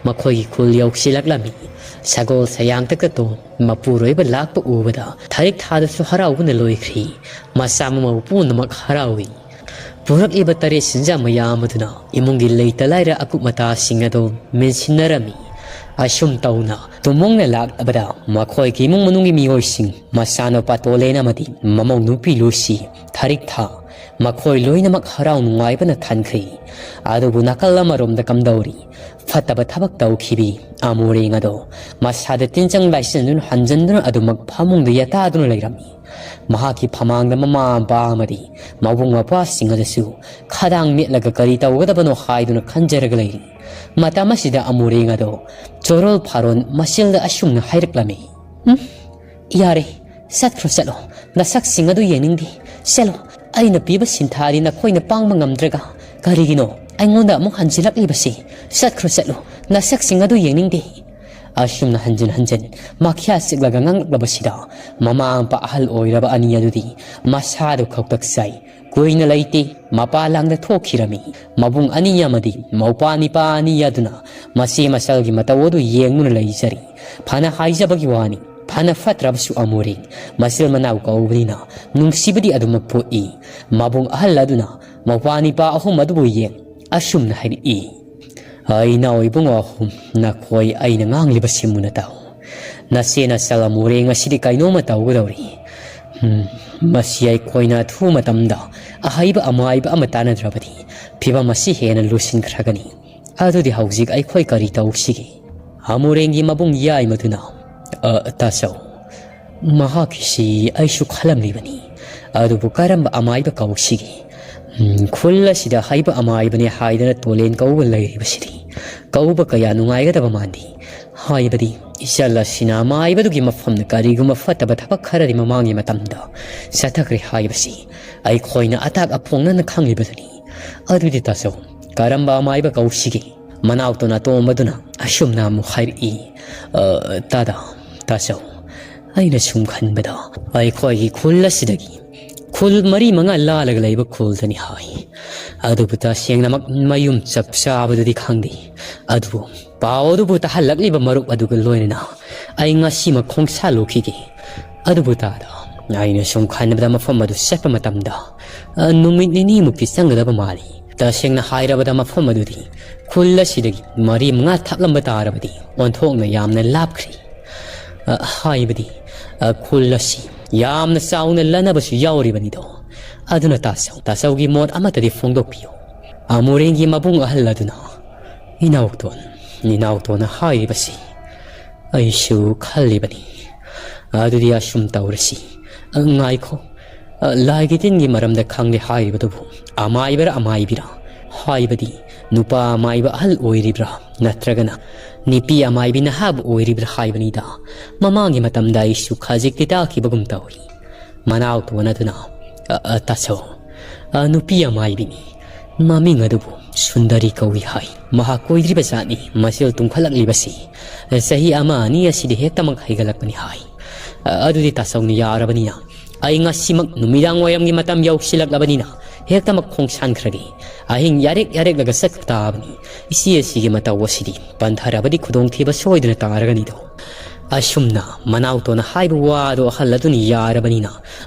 ꯃꯈꯣꯏꯒꯤ ꯈꯨꯜ ꯌꯧꯁꯤꯜꯂꯛꯂꯝꯃꯤ꯫ ꯁꯒꯣꯜ ꯁꯌꯥꯡꯇ ꯀꯠꯇꯨ ꯃꯄꯨꯔꯣꯏꯕ ꯂꯥꯛꯄ ꯎꯕꯗ ꯊꯔꯤꯛ ꯊꯥꯗꯁꯨ ꯍꯔꯥꯎꯕꯅ ꯂꯣꯏꯈ꯭ꯔꯤ꯫ ꯃꯆꯥ ꯃꯃꯧ ꯄꯨꯝꯅꯃꯛ ꯍꯔꯥꯎꯏ꯫ ꯄꯨꯔꯛꯂꯤꯕ ꯇꯔꯦꯠ ꯁꯤꯟꯖꯥ ꯃꯌꯥꯝ ꯑꯗꯨꯅ ꯏꯃꯨꯡꯒꯤ ꯂꯩꯇ ꯂꯥꯏꯔ ꯑꯀꯨꯞ ꯑꯇꯥꯁꯤꯡ ꯑꯗꯨ ꯃꯦꯟꯁꯤꯟꯅꯔꯝꯃꯤ꯫ ꯑꯁꯨꯝ ꯇꯧꯅ ꯇꯨꯃꯣꯡꯅ ꯂꯥꯛꯂꯕꯗ ꯃꯈꯣꯏꯒꯤ ꯏꯃꯨꯡ ꯃꯅꯨꯡꯒꯤ ꯃꯤꯑꯣꯏꯁꯤꯡ, ꯃꯆꯥꯅꯨꯄꯥ ꯇꯣꯂꯦꯟ ꯑꯃꯗꯤ ꯃꯃꯧ ꯅꯨꯄꯤ ꯂꯨꯁꯤ, ꯊꯔꯤꯛ ꯊꯥ, ꯃꯈꯣꯏ ꯂꯣꯏꯅꯃꯛ ꯍꯔꯥꯎ ꯅꯨꯡꯉꯥꯏꯕꯅ ꯊꯟꯈ꯭ꯔꯦ꯫ ꯑꯗꯨꯕꯨ ꯅꯥꯀꯜ ꯑꯃꯔꯣꯝꯗ ꯀꯝꯗꯧꯔꯤ? ꯐꯠꯇꯕ ꯊꯕꯛ ꯇꯧꯈꯤꯕꯤ ꯑꯃꯨꯔꯦꯡ ꯑꯗꯣ ꯃꯁꯥꯗ ꯇꯤꯟꯖꯪ ꯂꯥꯏꯁꯟꯗꯨꯅ ꯍꯟꯖꯟꯗꯨꯅ ꯑꯗꯨꯃꯛ ꯐꯃꯨꯡꯗ ꯌꯥꯇꯥꯗꯨꯅ ꯂꯩꯔꯝꯃꯤ꯫ ꯃꯍꯥꯛꯀꯤ ꯐꯃꯥꯡꯗ ꯃꯃꯥ ꯃꯄꯥ ꯑꯃꯗꯤ ꯃꯕꯨꯡ ꯃꯧꯄ꯭ꯋꯥꯁꯤꯡ ꯑꯗꯨꯁꯨ ꯈꯗꯥꯡ ꯃꯦꯠꯂꯒ ꯀꯔꯤ ꯇꯧꯒꯗꯕꯅꯣ ꯍꯥꯏꯗꯨꯅ ꯈꯟꯖꯔꯒ ꯂꯩꯔꯤ꯫ ꯃꯇꯝ ꯑꯁꯤꯗ ꯑꯃꯨꯔꯦꯡ ꯑꯗꯣ ꯆꯣꯔꯣꯜ ꯐꯥꯔꯣꯟ ꯃꯆꯤꯜꯗ ꯑꯁꯨꯝꯅ ꯍꯥꯏꯔꯛꯂꯝꯃꯤ꯫ "ꯎꯝ, ꯌꯥꯔꯦ, ꯆꯠꯈ꯭ꯔꯣ, ꯆꯠꯂꯣ꯫ ꯅꯁꯛꯁꯤꯡ ꯑꯗꯨ ꯌꯦꯡꯅꯤꯡꯗꯦ꯫ ꯆꯠꯂꯣ, ꯑꯩꯅ ꯄꯤꯕ ꯁꯤꯟꯊꯥꯗꯤ ꯅꯈꯣꯏꯅ ꯄꯥꯡꯕ ꯉꯝꯗ꯭ꯔꯒ ꯀꯔꯤꯒꯤꯅꯣ ꯑꯩꯉꯣꯟꯗ ꯑꯃꯨꯛ ꯍꯟꯖꯤꯜꯂꯛꯂꯤꯕꯁꯤ? ꯆꯠꯈ꯭ꯔꯣ, ꯆꯠꯂꯣ, ꯅꯁꯛꯁꯤꯡ ꯑꯗꯨ ꯌꯦꯡꯅꯤꯡꯗꯦ"꯫ ꯑꯁꯨꯝꯅ ꯍꯟꯖꯤꯟ ꯍꯟꯖꯤꯟ ꯃꯈ꯭ꯌꯥ ꯆꯤꯛꯂꯒ ꯉꯥꯡꯂꯛꯂꯕꯁꯤꯗ ꯃꯃꯥ ꯃꯄꯥ ꯑꯍꯜ ꯑꯣꯏꯔꯕ ꯑꯅꯤ ꯑꯗꯨꯗꯤ ꯃꯁꯥꯗꯨ ꯈꯧꯇꯛ ꯆꯥꯏ꯫ ꯀꯨꯏꯅ ꯂꯩꯇꯦ, ꯃꯄꯥ ꯂꯥꯡꯗ ꯊꯣꯛꯈꯤꯔꯝꯃꯤ꯫ ꯃꯕꯨꯡ ꯑꯅꯤ ꯑꯃꯗꯤ ꯃꯧꯄ꯭ꯋꯥ ꯅꯤꯄꯥ ꯑꯅꯤ ꯑꯗꯨꯅ ꯃꯆꯦ ꯃꯆꯜꯒꯤ ꯃꯇꯧ ꯑꯗꯨ ꯌꯦꯡꯗꯨꯅ ꯂꯩꯖꯔꯤ꯫ ꯐꯅ ꯍꯥꯏꯖꯕꯒꯤ ꯋꯥꯅꯤ, ꯐꯅ ꯐꯠꯇ꯭ꯔꯕꯁꯨ ꯑꯃꯨꯔꯦꯡ ꯃꯆꯤꯜ ꯃꯅꯥꯎ ꯀꯧꯕꯅꯤꯅ ꯅꯨꯡꯁꯤꯕꯗꯤ ꯑꯗꯨꯃꯛ ꯄꯣꯛꯏ꯫ ꯃꯕꯨꯡ ꯑꯍꯜ ꯑꯗꯨꯅ ꯃꯧꯄ꯭ꯋꯥ ꯅꯤꯄꯥ ꯑꯍꯨꯝ ꯑꯗꯨꯕꯨ ꯌꯦꯡ ꯑꯁꯨꯝꯅ ꯍꯥꯏꯔꯛꯏ, "ꯑꯩ ꯏꯅꯥꯎ ꯏꯕꯨꯡꯉꯣ ꯑꯍꯨꯝ, ꯅꯈꯣꯏ ꯑꯩꯅ ꯉꯥꯡꯂꯤꯕꯁꯤ ꯃꯨꯟꯅ ꯇꯥꯎ꯫ ꯅꯆꯦ ꯅꯆꯜ ꯑꯃꯨꯔꯦꯡ ꯑꯁꯤꯗꯤ ꯀꯩꯅꯣꯝꯃ ꯇꯧꯒꯗꯧꯔꯤ꯫ ꯎꯝ, ꯃꯁꯤ ꯑꯩꯈꯣꯏꯅ ꯑꯊꯨꯕ ꯃꯇꯝꯗ ꯑꯍꯩꯕ ꯑꯃꯥꯏꯕ ꯑꯃ ꯇꯥꯟꯅꯗ꯭ꯔꯕꯗꯤ ꯐꯤꯕꯝ ꯑꯁꯤ ꯍꯦꯟꯅ ꯂꯨꯁꯤꯟꯈ꯭ꯔꯒꯅꯤ꯫ ꯑꯗꯨꯗꯤ ꯍꯧꯖꯤꯛ ꯑꯩꯈꯣꯏ ꯀꯔꯤ ꯇꯧꯁꯤꯒꯦ?" ꯑꯃꯨꯔꯦꯟꯒꯤ ꯃꯕꯨꯡ ꯌꯥꯏꯃꯗꯨꯅ, "ꯑ, ꯇꯥꯆꯧ, ꯃꯍꯥꯛꯀꯤꯁꯤ ꯑꯩꯁꯨ ꯈꯜꯂꯝꯂꯤꯕꯅꯤ꯫ ꯑꯗꯨꯕꯨ ꯀꯔꯝꯕ ꯑꯃꯥꯏꯕ ꯀꯧꯁꯤꯒꯦ? ꯎꯝ, ꯈꯨꯜ ꯑꯁꯤꯗ ꯍꯩꯕ ꯑꯃꯥꯏꯕꯅꯦ ꯍꯥꯏꯗꯅ ꯇꯣꯂꯦꯟ ꯀꯧꯕ ꯂꯩꯔꯤꯕꯁꯤꯗꯤ ꯀꯧꯕ ꯀꯌꯥ ꯅꯨꯡꯉꯥꯏꯒꯗꯕ ꯃꯥꯟꯗꯦ꯫ ꯍꯥꯏꯕꯗꯤ ꯏꯆꯜ ꯑꯁꯤꯅ ꯑꯃꯥꯏꯕꯗꯨꯒꯤ ꯃꯐꯝꯗ ꯀꯔꯤꯒꯨꯝꯕ ꯐꯠꯇꯕ ꯊꯕꯛ ꯈꯔꯗꯤ ꯃꯃꯥꯡꯒꯤ ꯃꯇꯝꯗ ꯆꯠꯊꯈ꯭ꯔꯦ ꯍꯥꯏꯕꯁꯤ ꯑꯩꯈꯣꯏꯅ ꯑꯇꯥꯛ ꯑꯐꯣꯡꯅꯅ ꯈꯪꯂꯤꯕꯗꯨꯅꯤ꯫ ꯑꯗꯨꯗꯤ ꯇꯥꯆꯧ, ꯀꯔꯝꯕ ꯑꯃꯥꯏꯕ ꯀꯧꯁꯤꯒꯦ?" ꯃꯅꯥꯎꯇꯣꯟ ꯑꯇꯣꯝꯕꯗꯨꯅ ꯑꯁꯨꯝꯅ ꯑꯃꯨꯛ ꯍꯥꯏꯔꯛꯏ, "ꯑ, ꯇꯥꯗ, ꯇꯥꯆꯧ, ꯑꯩꯅ ꯁꯨꯝ ꯈꯟꯕꯗ ꯑꯩꯈꯣꯏꯒꯤ ꯈꯨꯜ ꯑꯁꯤꯗꯒꯤ ꯈꯨꯜ ꯃꯔꯤ ꯃꯉꯥ ꯂꯥꯜꯂꯒ ꯂꯩꯕ ꯈꯨꯜꯗꯅꯤ ꯍꯥꯏ꯫ ꯑꯗꯨꯕꯨ ꯇꯁꯦꯡꯅꯃꯛ ꯃꯌꯨꯝ ꯆꯞ ꯆꯥꯕꯗꯨꯗꯤ ꯈꯪꯗꯦ꯫ ꯑꯗꯨꯕꯨ ꯄꯥꯎ ꯑꯗꯨꯕꯨ ꯇꯥꯍꯜꯂꯛꯂꯤꯕ ꯃꯔꯨꯞ ꯑꯗꯨꯒ ꯂꯣꯏꯅꯅ ꯑꯩ ꯉꯁꯤꯃꯛ ꯈꯣꯡꯁꯥꯜꯂꯨꯈꯤꯒꯦ꯫ ꯑꯗꯨꯕꯨ ꯇꯥꯗ, ꯑꯩꯅ ꯁꯨꯝ ꯈꯟꯕꯗ ꯃꯐꯝ ꯑꯗꯨ ꯆꯠꯄ ꯃꯇꯝꯗ, ꯑ, ꯅꯨꯃꯤꯠ ꯅꯤꯅꯤꯃꯨꯛꯇꯤ ꯆꯪꯒꯗꯕ ꯃꯥꯜꯂꯤ꯫ ꯇꯁꯦꯡꯅ ꯍꯥꯏꯔꯕꯗ ꯃꯐꯝ ꯑꯗꯨꯗꯤ ꯈꯨꯜ ꯑꯁꯤꯗꯒꯤ ꯃꯔꯤ ꯃꯉꯥ ꯊꯥꯞꯂꯝꯕ ꯇꯥꯔꯕꯗꯤ ꯑꯣꯟꯊꯣꯛꯅ ꯌꯥꯝꯅ ꯂꯥꯞꯈ꯭ꯔꯦ꯫ ꯑ, ꯍꯥꯏꯕꯗꯤ, ꯑ, ꯈꯨꯜ ꯑꯁꯤ ꯌꯥꯝꯅ ꯆꯥꯎꯅ ꯂꯟꯅꯕꯁꯨ ꯌꯥꯎꯔꯤꯕꯅꯤꯗꯣ꯫ ꯑꯗꯨꯅ ꯇꯥꯆꯧ, ꯇꯥꯆꯧꯒꯤ ꯃꯣꯠ ꯑꯃꯠꯇꯗꯤ ꯐꯣꯡꯗꯣꯛꯄꯤꯌꯨ꯫" ꯑꯃꯨꯔꯦꯟꯒꯤ ꯃꯕꯨꯡ ꯑꯍꯜ ꯑꯗꯨꯅ, "ꯏꯅꯥꯎꯇꯣꯟ, ꯏꯅꯥꯎꯇꯣꯟꯅ ꯍꯥꯏꯔꯤꯕꯁꯤ ꯑꯩꯁꯨ ꯈꯜꯂꯤꯕꯅꯤ꯫ ꯑꯗꯨꯗꯤ ꯑꯁꯨꯝ ꯇꯧꯔꯁꯤ꯫ ꯑ, ꯉꯥꯏꯈꯣ꯫ ꯑ, ꯂꯥꯏꯒꯤ ꯇꯤꯟꯒꯤ ꯃꯔꯝꯗ ꯈꯪꯂꯦ ꯍꯥꯏꯔꯤꯕꯗꯨꯕꯨ ꯑꯃꯥꯏꯕꯔ ꯑꯃꯥꯏꯕꯤꯔ? ꯍꯥꯏꯕꯗꯤ ꯅꯨꯄꯥ ꯑꯃꯥꯏꯕ ꯑꯍꯜ ꯑꯣꯏꯔꯤꯕ꯭ꯔꯥ, ꯅꯠꯇ꯭ꯔꯒꯅ ꯅꯨꯄꯤ ꯑꯃꯥꯏꯕꯤ ꯅꯍꯥꯕꯨ ꯑꯣꯏꯔꯤꯕ꯭ꯔꯥ ꯍꯥꯏꯕꯅꯤꯗ꯫ ꯃꯃꯥꯡꯒꯤ ꯃꯇꯝꯗ ꯑꯩꯁꯨ ꯈꯖꯤꯛꯇꯤ ꯇꯥꯈꯤꯕꯒꯨꯝ ꯇꯧꯏ꯫" ꯃꯅꯥꯎꯇꯣꯟ ꯑꯗꯨꯅ, "ꯑ, ꯑ, ꯇꯥꯆꯧ, ꯑ, ꯅꯨꯄꯤ ꯑꯃꯥꯏꯕꯤꯅꯤ꯫ ꯃꯃꯤꯡ ꯑꯗꯨꯕꯨ ꯁꯨꯟꯗꯔꯤ ꯀꯧꯏ ꯍꯥꯏ꯫ ꯃꯍꯥꯛ ꯀꯨꯏꯗ꯭ꯔꯤꯕ ꯖꯥꯠꯅꯤ ꯃꯁꯦꯜ ꯇꯨꯝꯈꯠꯂꯛꯂꯤꯕꯁꯤ꯫ ꯆꯍꯤ ꯑꯃ ꯑꯅꯤ ꯑꯁꯤꯗꯤ ꯍꯦꯛꯇꯃꯛ ꯍꯩꯒꯠꯂꯛꯄꯅꯤ ꯍꯥꯏ꯫ ꯑ, ꯑꯗꯨꯗꯤ ꯇꯥꯆꯧꯅ ꯌꯥꯔꯕꯅꯤꯅ ꯑꯩ ꯉꯁꯤꯃꯛ ꯅꯨꯃꯤꯗꯥꯡ ꯋꯥꯏꯔꯝꯒꯤ ꯃꯇꯝ ꯌꯧꯁꯤꯜꯂꯛꯂꯕꯅꯤꯅ ꯍꯦꯛꯇꯃꯛ ꯈꯣꯡꯁꯥꯟꯈ꯭ꯔꯒꯦ꯫ ꯑꯍꯤꯡ ꯌꯥꯔꯦꯛ ꯌꯥꯔꯦꯛꯂꯒ ꯆꯠꯄ ꯇꯥꯕꯅꯤ꯫ ꯏꯆꯦ ꯑꯁꯤꯒꯤ ꯃꯇꯧ ꯑꯁꯤꯗꯤ ꯄꯟꯊꯔꯕꯗꯤ ꯈꯨꯗꯣꯡꯊꯤꯕ ꯁꯣꯏꯗꯅ ꯇꯥꯔꯒꯅꯤꯗꯣ꯫" ꯑꯁꯨꯝꯅ ꯃꯅꯥꯎꯇꯣꯟꯅ ꯍꯥꯏꯕ ꯋꯥꯗꯣ ꯑꯍꯜ ꯑꯗꯨꯅ ꯌꯥꯔꯕꯅꯤꯅ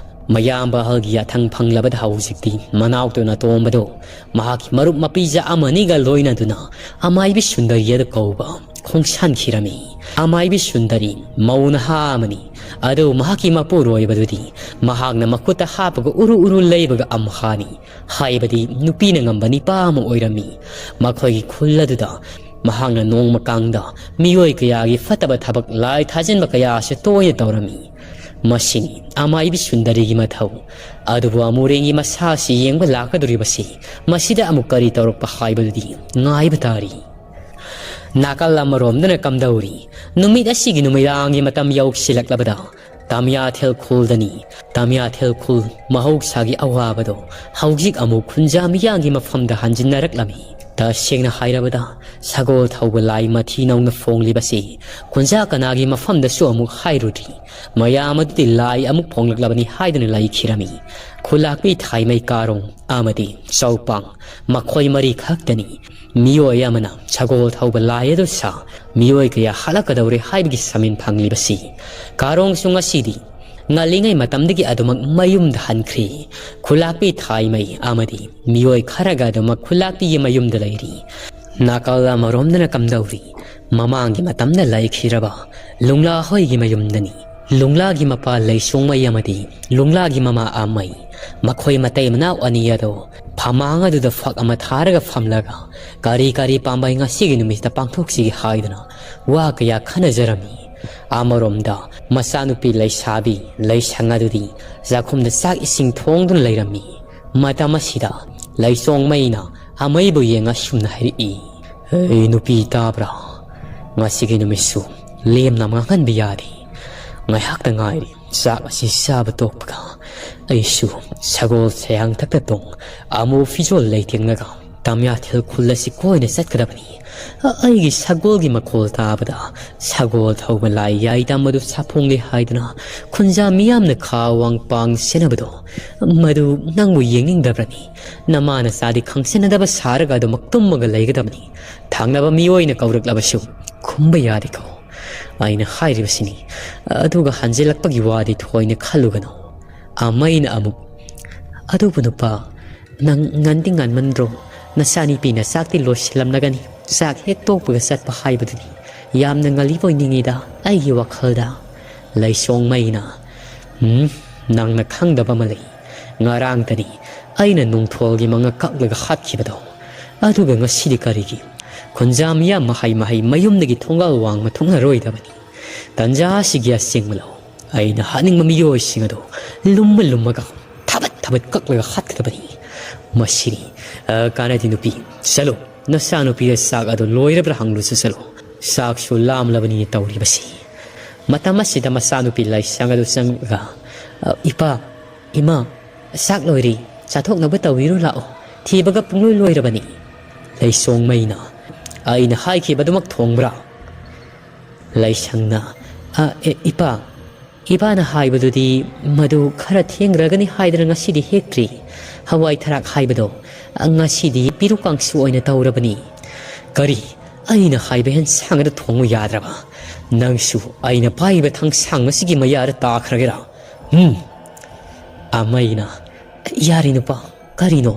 ꯃꯌꯥꯝꯕ ꯑꯍꯜꯒꯤ ꯌꯥꯊꯪ ꯐꯪꯂꯕꯗ ꯍꯧꯖꯤꯛꯇꯤ ꯃꯅꯥꯎꯇꯣꯟ ꯑꯇꯣꯝꯕꯗꯣ ꯃꯍꯥꯛꯀꯤ ꯃꯔꯨꯞ ꯃꯄꯤꯖ ꯑꯃꯅꯤꯒ ꯂꯣꯏꯅꯗꯨꯅ ꯑꯃꯥꯏꯕꯤ ꯁꯨꯟꯗꯔꯤ ꯑꯗꯨ ꯀꯧꯕ ꯈꯣꯡꯁꯥꯟꯈꯤꯔꯝꯃꯤ꯫ ꯑꯃꯥꯏꯕꯤ ꯁꯨꯟꯗꯔꯤ ꯃꯧ ꯅꯍꯥ ꯑꯃꯅꯤ꯫ ꯑꯗꯨ ꯃꯍꯥꯛꯀꯤ ꯃꯄꯨꯔꯣꯏꯕꯗꯨꯗꯤ ꯃꯍꯥꯛꯅ ꯃꯈꯨꯠꯇ ꯍꯥꯞꯄꯒ ꯎꯔꯨ ꯎꯔꯨ ꯂꯩꯕꯒ ꯑꯝꯍꯥꯅꯤ꯫ ꯍꯥꯏꯕꯗꯤ ꯅꯨꯄꯤꯅ ꯉꯝꯕ ꯅꯤꯄꯥ ꯑꯃ ꯑꯣꯏꯔꯝꯃꯤ꯫ ꯃꯈꯣꯏꯒꯤ ꯈꯨꯜ ꯑꯗꯨꯗ ꯃꯍꯥꯛꯅ ꯅꯣꯡꯃ ꯀꯥꯡꯗ ꯃꯤꯑꯣꯏ ꯀꯌꯥꯒꯤ ꯐꯠꯇꯕ ꯊꯕꯛ ꯂꯥꯏ ꯊꯥꯖꯤꯟꯕ ꯀꯌꯥ ꯑꯁꯤ ꯇꯣꯏꯅ ꯇꯧꯔꯝꯃꯤ꯫ ꯃꯁꯤꯅꯤ ꯑꯃꯥꯏꯕꯤ ꯁꯨꯟꯗꯔꯤꯒꯤ ꯃꯊꯧ꯫ ꯑꯗꯨꯕꯨ ꯑꯃꯨꯔꯦꯟꯒꯤ ꯃꯁꯥ ꯑꯁꯤ ꯌꯦꯡꯕ ꯂꯥꯛꯀꯗꯧꯔꯤꯕꯁꯤ ꯃꯁꯤꯗ ꯑꯃꯨꯛ ꯀꯔꯤ ꯇꯧꯔꯛꯄ ꯍꯥꯏꯕꯗꯨꯗꯤ ꯉꯥꯏꯕ ꯇꯥꯔꯤ꯫ ꯅꯥꯀꯜ ꯑꯃꯔꯣꯝꯗꯅ ꯀꯝꯗꯧꯔꯤ? ꯅꯨꯃꯤꯠ ꯑꯁꯤꯒꯤ ꯅꯨꯃꯤꯗꯥꯡꯒꯤ ꯃꯇꯝ ꯌꯧꯁꯤꯜꯂꯛꯂꯕꯗ ꯇꯥꯃꯤꯌꯥꯊꯦꯜ ꯈꯨꯜꯗꯅꯤ꯫ ꯇꯥꯃꯤꯌꯥꯊꯦꯜ ꯈꯨꯜ ꯃꯍꯧꯁꯥꯒꯤ ꯑꯋꯥꯕꯗꯣ ꯍꯧꯖꯤꯛ ꯑꯃꯨꯛ ꯈꯨꯟꯖꯥ ꯃꯤꯌꯥꯝꯒꯤ ꯃꯐꯝꯗ ꯍꯟꯖꯤꯟꯅꯔꯛꯂꯝꯃꯤ꯫ ꯇꯁꯦꯡꯅ ꯍꯥꯏꯔꯕꯗ, ꯁꯒꯣꯜ ꯊꯧꯕ ꯂꯥꯏ ꯃꯊꯤ ꯅꯧꯅ ꯐꯣꯡꯂꯤꯕꯁꯤ ꯈꯨꯟꯖꯥ ꯀꯅꯥꯒꯤ ꯃꯐꯝꯗꯁꯨ ꯑꯃꯨꯛ ꯍꯥꯏꯔꯨꯗ꯭ꯔꯤ꯫ ꯃꯌꯥꯝ ꯑꯗꯨꯗꯤ ꯂꯥꯏ ꯑꯃꯨꯛ ꯐꯣꯡꯂꯛꯂꯕꯅꯤ ꯍꯥꯏꯗꯨꯅ ꯂꯩꯈꯤꯔꯝꯃꯤ꯫ ꯈꯨꯂꯥꯛꯄꯤ ꯊꯥꯏꯃꯩ ꯀꯥꯔꯣꯡ ꯑꯃꯗꯤ ꯆꯧꯄꯥꯡ, ꯃꯈꯣꯏ ꯃꯔꯤ ꯈꯛꯇꯅꯤ꯫ ꯃꯤꯑꯣꯏ ꯑꯃꯅ ꯁꯒꯣꯜ ꯊꯧꯕ ꯂꯥꯏ ꯑꯗꯨ ꯁꯥ ꯃꯤꯑꯣꯏ ꯀꯌꯥ ꯍꯥꯠꯂꯛꯀꯗꯧꯔꯦ ꯍꯥꯏꯕꯒꯤ ꯁꯃꯤꯟ ꯐꯪꯂꯤꯕꯁꯤ꯫ ꯀꯥꯔꯣꯡꯁꯨ ꯉꯁꯤꯗꯤ ꯉꯜꯂꯤꯉꯩ ꯃꯇꯝꯗꯒꯤ ꯑꯗꯨꯃꯛ ꯃꯌꯨꯝꯗ ꯍꯟꯈ꯭ꯔꯦ꯫ ꯈꯨꯂꯥꯛꯄꯤ ꯊꯥꯏꯃꯩ ꯑꯃꯗꯤ ꯃꯤꯑꯣꯏ ꯈꯔꯒ ꯑꯗꯨꯃꯛ ꯈꯨꯂꯥꯛꯄꯤꯒꯤ ꯃꯌꯨꯝꯗ ꯂꯩꯔꯤ꯫ ꯅꯥꯀꯜ ꯑꯃꯔꯣꯝꯗꯅ ꯀꯝꯗꯧꯔꯤ? ꯃꯃꯥꯡꯒꯤ ꯃꯇꯝꯗ ꯂꯩꯈꯤꯗ꯭ꯔꯕ ꯂꯨꯡꯂꯥ ꯍꯣꯏꯒꯤ ꯃꯌꯨꯝꯗꯅꯤ꯫ ꯂꯨꯡꯂꯥꯒꯤ ꯃꯄꯥ ꯂꯩꯁꯣꯡꯃꯩ ꯑꯃꯗꯤ ꯂꯨꯡꯂꯥꯒꯤ ꯃꯃꯥ ꯑꯃꯩ, ꯃꯈꯣꯏ ꯃꯇꯩ ꯃꯅꯥꯎ ꯑꯅꯤ ꯑꯗꯣ ꯐꯃꯥꯡ ꯑꯗꯨꯗ ꯐꯛ ꯑꯃ ꯊꯥꯔꯒ ꯐꯝꯂꯒ ꯀꯔꯤ ꯀꯔꯤ ꯄꯥꯝꯕꯩ ꯉꯁꯤꯒꯤ ꯅꯨꯃꯤꯠꯇ ꯄꯥꯡꯊꯣꯛꯁꯤꯒꯦ ꯍꯥꯏꯗꯨꯅ ꯋꯥ ꯀꯌꯥ ꯈꯟꯅꯖꯔꯝꯃꯤ꯫ ꯑꯃꯔꯣꯝꯗ ꯃꯆꯥꯅꯨꯄꯤ ꯂꯩꯁꯥꯕꯤ ꯂꯩꯁꯪ ꯑꯗꯨꯗꯤ ꯆꯥꯛꯈꯨꯝꯗ ꯆꯥꯛ ꯏꯁꯤꯡ ꯊꯣꯡꯗꯨꯅ ꯂꯩꯔꯝꯃꯤ꯫ ꯃꯇꯝ ꯑꯁꯤꯗ ꯂꯩꯁꯣꯡꯃꯩꯅ ꯑꯃꯩꯕꯨ ꯌꯦꯡꯉ ꯁꯨꯝꯅ ꯍꯥꯏꯔꯛꯏ, "ꯑꯩ ꯅꯨꯄꯤ ꯇꯥꯕ꯭ꯔꯥ? ꯉꯁꯤꯒꯤ ꯅꯨꯃꯤꯠꯁꯨ ꯂꯦꯝꯅ ꯃꯥꯡꯍꯟꯕ ꯌꯥꯗꯦ꯫ ꯉꯥꯏꯍꯥꯛꯇ ꯉꯥꯏꯔꯤ꯫ ꯆꯥꯛ ꯑꯁꯤ ꯆꯥꯕ ꯇꯣꯛꯄꯒ ꯑꯩꯁꯨ ꯁꯒꯣꯜ ꯁꯌꯥꯡꯊꯛꯇ ꯇꯣꯡ ꯑꯃꯨ ꯐꯤꯖꯣꯜ ꯂꯩꯇꯦꯡꯂꯒ ꯇꯥꯃꯤꯌꯥꯊꯦꯜ ꯈꯨꯜ ꯑꯁꯤ ꯀꯣꯏꯅ ꯆꯠꯀꯗꯕꯅꯤ꯫ ꯑꯩꯒꯤ ꯁꯒꯣꯜꯒꯤ ꯃꯈꯣꯜ ꯇꯥꯕꯗ ꯁꯒꯣꯜ ꯊꯧꯕ ꯂꯥꯏ ꯌꯥꯏꯗ ꯃꯗꯨ ꯁꯥꯐꯣꯡꯂꯦ ꯍꯥꯏꯗꯨꯅ ꯈꯨꯟꯖꯥ ꯃꯤꯌꯥꯝꯅ ꯈꯥ ꯋꯥꯡ ꯄꯥꯡ ꯁꯦꯟꯅꯕꯗꯣ ꯃꯗꯨ ꯅꯪꯕꯨ ꯌꯦꯡꯅꯤꯡꯗꯕ꯭ꯔꯅꯤ? ꯅꯃꯥ ꯅꯆꯥꯗꯤ ꯈꯪꯁꯤꯟꯅꯗꯕ ꯁꯥꯔꯒ ꯑꯗꯨꯃꯛ ꯇꯨꯝꯃꯒ ꯂꯩꯒꯗꯕꯅꯤ꯫ ꯊꯪꯅꯕ ꯃꯤꯑꯣꯏꯅ ꯀꯧꯔꯛꯂꯕꯁꯨ ꯈꯨꯝꯕ ꯌꯥꯗꯦꯀꯣ꯫ ꯑꯩꯅ ꯍꯥꯏꯔꯤꯕꯁꯤꯅꯤ꯫ ꯑꯗꯨꯒ ꯍꯟꯖꯤꯜꯂꯛꯄꯒꯤ ꯋꯥꯗꯤ ꯊꯣꯏꯅ ꯈꯜꯂꯨꯒꯅꯨ꯫" ꯑꯃꯩꯅ ꯑꯃꯨꯛ, "ꯑꯗꯨꯕꯨ ꯅꯨꯄꯥ, ꯅꯪ ꯉꯟꯗꯤ ꯉꯟꯃꯟꯗ꯭ꯔꯣ? ꯅꯆꯥꯅꯨꯄꯤꯅ ꯆꯥꯛꯇꯤ ꯂꯣꯏꯁꯤꯜꯂꯝꯂꯒꯅꯤ꯫ ꯆꯥꯛ ꯍꯦꯛ ꯇꯣꯛꯄꯒ ꯆꯠꯄ ꯍꯥꯏꯕꯗꯨꯅꯤ꯫ ꯌꯥꯝꯅ ꯉꯜꯂꯤꯕꯣꯏ ꯅꯤꯡꯉꯤꯗ ꯑꯩꯒꯤ ꯋꯥꯈꯜꯗ꯫" ꯂꯩꯁꯣꯡꯃꯩꯅ, "ꯎꯝ, ꯅꯪꯅ ꯈꯪꯗꯕ ꯑꯃ ꯂꯩ꯫ ꯉꯔꯥꯡꯇꯅꯤ ꯑꯩꯅ ꯅꯨꯡꯊꯣꯜꯒꯤ ꯃꯉꯛ ꯀꯛꯂꯒ ꯍꯥꯠꯈꯤꯕꯗꯣ꯫ ꯑꯗꯨꯒ ꯉꯁꯤꯗꯤ ꯀꯔꯤꯒꯤ? ꯈꯨꯟꯖꯥ ꯃꯤꯌꯥꯝ ꯃꯍꯩ ꯃꯍꯩ ꯃꯌꯨꯝꯗꯒꯤ ꯊꯣꯡꯒꯥꯜ ꯋꯥꯡꯃ ꯊꯣꯛꯅꯔꯣꯏꯗꯕꯅꯤ꯫ ꯇꯟꯖꯥ ꯑꯁꯤꯒꯤ ꯑꯁꯦꯡꯕ ꯂꯧ꯫ ꯑꯩꯅ ꯍꯥꯠꯅꯤꯡꯕ ꯃꯤꯑꯣꯏꯁꯤꯡ ꯑꯗꯨ ꯂꯨꯝꯃ ꯂꯨꯝꯃꯒ ꯊꯕꯠ ꯊꯕꯠ ꯀꯛꯂꯒ ꯍꯥꯠꯀꯗꯕꯅꯤ꯫ ꯃꯁꯤꯅꯤ꯫ ꯑ, ꯀꯥꯟꯅꯗꯦ ꯅꯨꯄꯤ꯫ ꯆꯠꯂꯨ꯫ ꯅꯆꯥꯅꯨꯄꯤꯗ ꯆꯥꯛ ꯑꯗꯨ ꯂꯣꯏꯔꯕ꯭ꯔꯥ ꯍꯪꯂꯨꯆꯣ ꯆꯠꯂꯨ꯫ ꯆꯥꯛꯁꯨ ꯂꯥꯝꯂꯕꯅꯤ ꯇꯧꯔꯤꯕꯁꯤ꯫ ꯃꯇꯝ ꯑꯁꯤꯗ ꯃꯆꯥꯅꯨꯄꯤ ꯂꯥꯏꯁꯪ ꯑꯗꯨ ꯆꯪꯂꯒ, "ꯑ, ꯏꯄꯥ, ꯏꯃꯥ, ꯆꯥꯛ ꯂꯣꯏꯔꯦ, ꯆꯥꯊꯣꯛꯅꯕ ꯇꯧꯕꯤꯔꯨ ꯂꯥꯛꯑꯣ꯫ ꯊꯤꯕꯒ ꯄꯨꯡꯂꯣꯏ ꯂꯣꯏꯔꯕꯅꯤ꯫" ꯂꯩꯁꯣꯡꯃꯩꯅ, "ꯑꯩꯅ ꯍꯥꯏꯈꯤꯕꯗꯨꯃꯛ ꯊꯣꯡꯕ꯭ꯔꯥ?" ꯂꯩꯁꯪꯅ, "ꯑ, ꯑꯦ, ꯏꯄꯥ, ꯏꯄꯥꯅ ꯍꯥꯏꯕꯗꯨꯗꯤ ꯃꯗꯨ ꯈꯔ ꯊꯦꯡꯈ꯭ꯔꯒꯅꯤ ꯍꯥꯏꯗꯅ ꯉꯁꯤꯗꯤ ꯍꯦꯛꯇ꯭ꯔꯤ꯫ ꯍꯋꯥꯏ ꯊꯔꯥꯛ ꯍꯥꯏꯕꯗꯣ, ꯑ, ꯉꯁꯤꯗꯤ ꯄꯤꯔꯨꯛ ꯀꯥꯡꯁꯨ ꯑꯣꯏꯅ ꯇꯧꯔꯕꯅꯤ꯫" "ꯀꯔꯤ? ꯑꯩꯅ ꯍꯥꯏꯕ ꯍꯦꯟꯁꯥꯡ ꯑꯗꯨ ꯊꯣꯡꯉꯨ ꯌꯥꯗ꯭ꯔꯕ? ꯅꯪꯁꯨ ꯑꯩꯅ ꯄꯥꯏꯔꯤꯕ ꯊꯥꯡꯁꯥꯡ ꯑꯁꯤꯒꯤ ꯃꯌꯥꯗ ꯇꯥꯈ꯭ꯔꯒꯦꯔꯥ? ꯍꯨꯝ!" ꯑꯃꯩꯅ, "ꯌꯥꯔꯦ ꯅꯨꯄꯥ, ꯀꯔꯤꯅꯣ?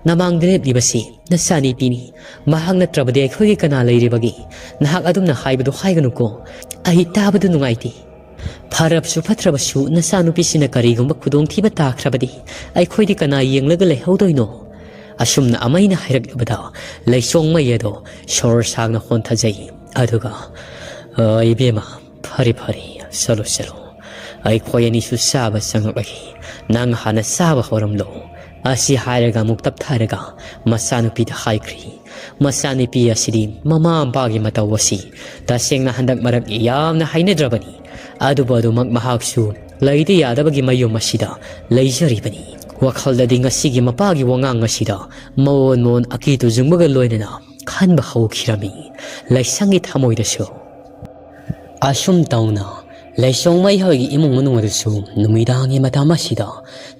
ꯅꯃꯥꯡꯗ ꯂꯦꯞꯂꯤꯕꯁꯤ ꯅꯆꯥꯅꯨꯄꯤꯅꯤ꯫ ꯃꯍꯥꯛ ꯅꯠꯇ꯭ꯔꯕꯗꯤ ꯑꯩꯈꯣꯏꯒꯤ ꯀꯅꯥ ꯂꯩꯔꯤꯕꯒꯦ? ꯅꯍꯥꯛ ꯑꯗꯨꯝꯅ ꯍꯥꯏꯕꯗꯨ ꯍꯥꯏꯒꯅꯨꯀꯣ꯫ ꯑꯩ ꯇꯥꯕꯗ ꯅꯨꯡꯉꯥꯏꯇꯦ꯫ ꯐꯔꯕꯁꯨ ꯐꯠꯇ꯭ꯔꯕꯁꯨ ꯅꯆꯥꯅꯨꯄꯤꯁꯤꯅ ꯀꯔꯤꯒꯨꯝꯕ ꯈꯨꯗꯣꯡꯊꯤꯕ ꯇꯥꯈ꯭ꯔꯕꯗꯤ ꯑꯩꯈꯣꯏꯗꯤ ꯀꯅꯥ ꯌꯦꯡꯂꯒ ꯂꯩꯍꯧꯗꯣꯏꯅꯣ?" ꯑꯁꯨꯝꯅ ꯑꯃꯩꯅ ꯍꯥꯏꯔꯛꯂꯕꯗ ꯂꯩꯁꯣꯡꯃꯩ ꯑꯗꯣ ꯁꯣꯔ ꯁꯥꯡꯅ ꯍꯣꯟꯊꯖꯩ꯫ ꯑꯗꯨꯒ, "ꯑ, ꯏꯕꯦꯝꯃ, ꯐꯔꯦ, ꯐꯔꯦ, ꯆꯠꯂꯣ, ꯆꯠꯂꯣ꯫ ꯑꯩꯈꯣꯏ ꯑꯅꯤꯁꯨ ꯆꯥꯕ ꯆꯪꯉꯛꯂꯒꯦ꯫ ꯅꯪ ꯍꯥꯟꯅ ꯆꯥꯕ ꯍꯧꯔꯝꯂꯣ꯫" ꯑꯁꯤ ꯍꯥꯏꯔꯒ ꯑꯃꯨꯛ ꯇꯞꯊꯔꯒ ꯃꯆꯥꯅꯨꯄꯤꯗ ꯍꯥꯏꯈ꯭ꯔꯤ꯫ ꯃꯆꯥꯅꯨꯄꯤ ꯑꯁꯤꯗꯤ ꯃꯃꯥ ꯃꯄꯥꯒꯤ ꯃꯇꯧ ꯑꯁꯤ ꯇꯁꯦꯡꯅ ꯍꯟꯗꯛ ꯃꯔꯛ ꯌꯥꯝꯅ ꯍꯩꯅꯗ꯭ꯔꯕꯅꯤ꯫ ꯑꯗꯨꯕꯨ ꯑꯗꯨꯃꯛ ꯃꯍꯥꯛꯁꯨ ꯂꯩꯇ ꯌꯥꯗꯕꯒꯤ ꯃꯌꯨꯝ ꯑꯁꯤꯗ ꯂꯩꯖꯔꯤꯕꯅꯤ꯫ ꯋꯥꯈꯜꯗꯗꯤ ꯉꯁꯤꯒꯤ ꯃꯄꯥꯒꯤ ꯋꯥꯉꯥꯡ ꯑꯁꯤꯗ ꯃꯑꯣꯟ ꯃꯑꯣꯟ ꯑꯀꯤ ꯇꯨꯖꯨꯡꯕꯒ ꯂꯣꯏꯅꯅ ꯈꯟꯕ ꯍꯧꯈꯤꯔꯝꯃꯤ꯫ ꯂꯩꯁꯪꯒꯤ ꯊꯃꯣꯏꯗꯁꯨ꯫ ꯑꯁꯨꯝ ꯇꯧꯅ ꯂꯩꯁꯣꯡꯃꯩ ꯍꯣꯏꯒꯤ ꯏꯃꯨꯡ ꯃꯅꯨꯡ ꯑꯗꯨꯁꯨ ꯅꯨꯃꯤꯗꯥꯡꯒꯤ ꯃꯇꯝ ꯑꯁꯤꯗ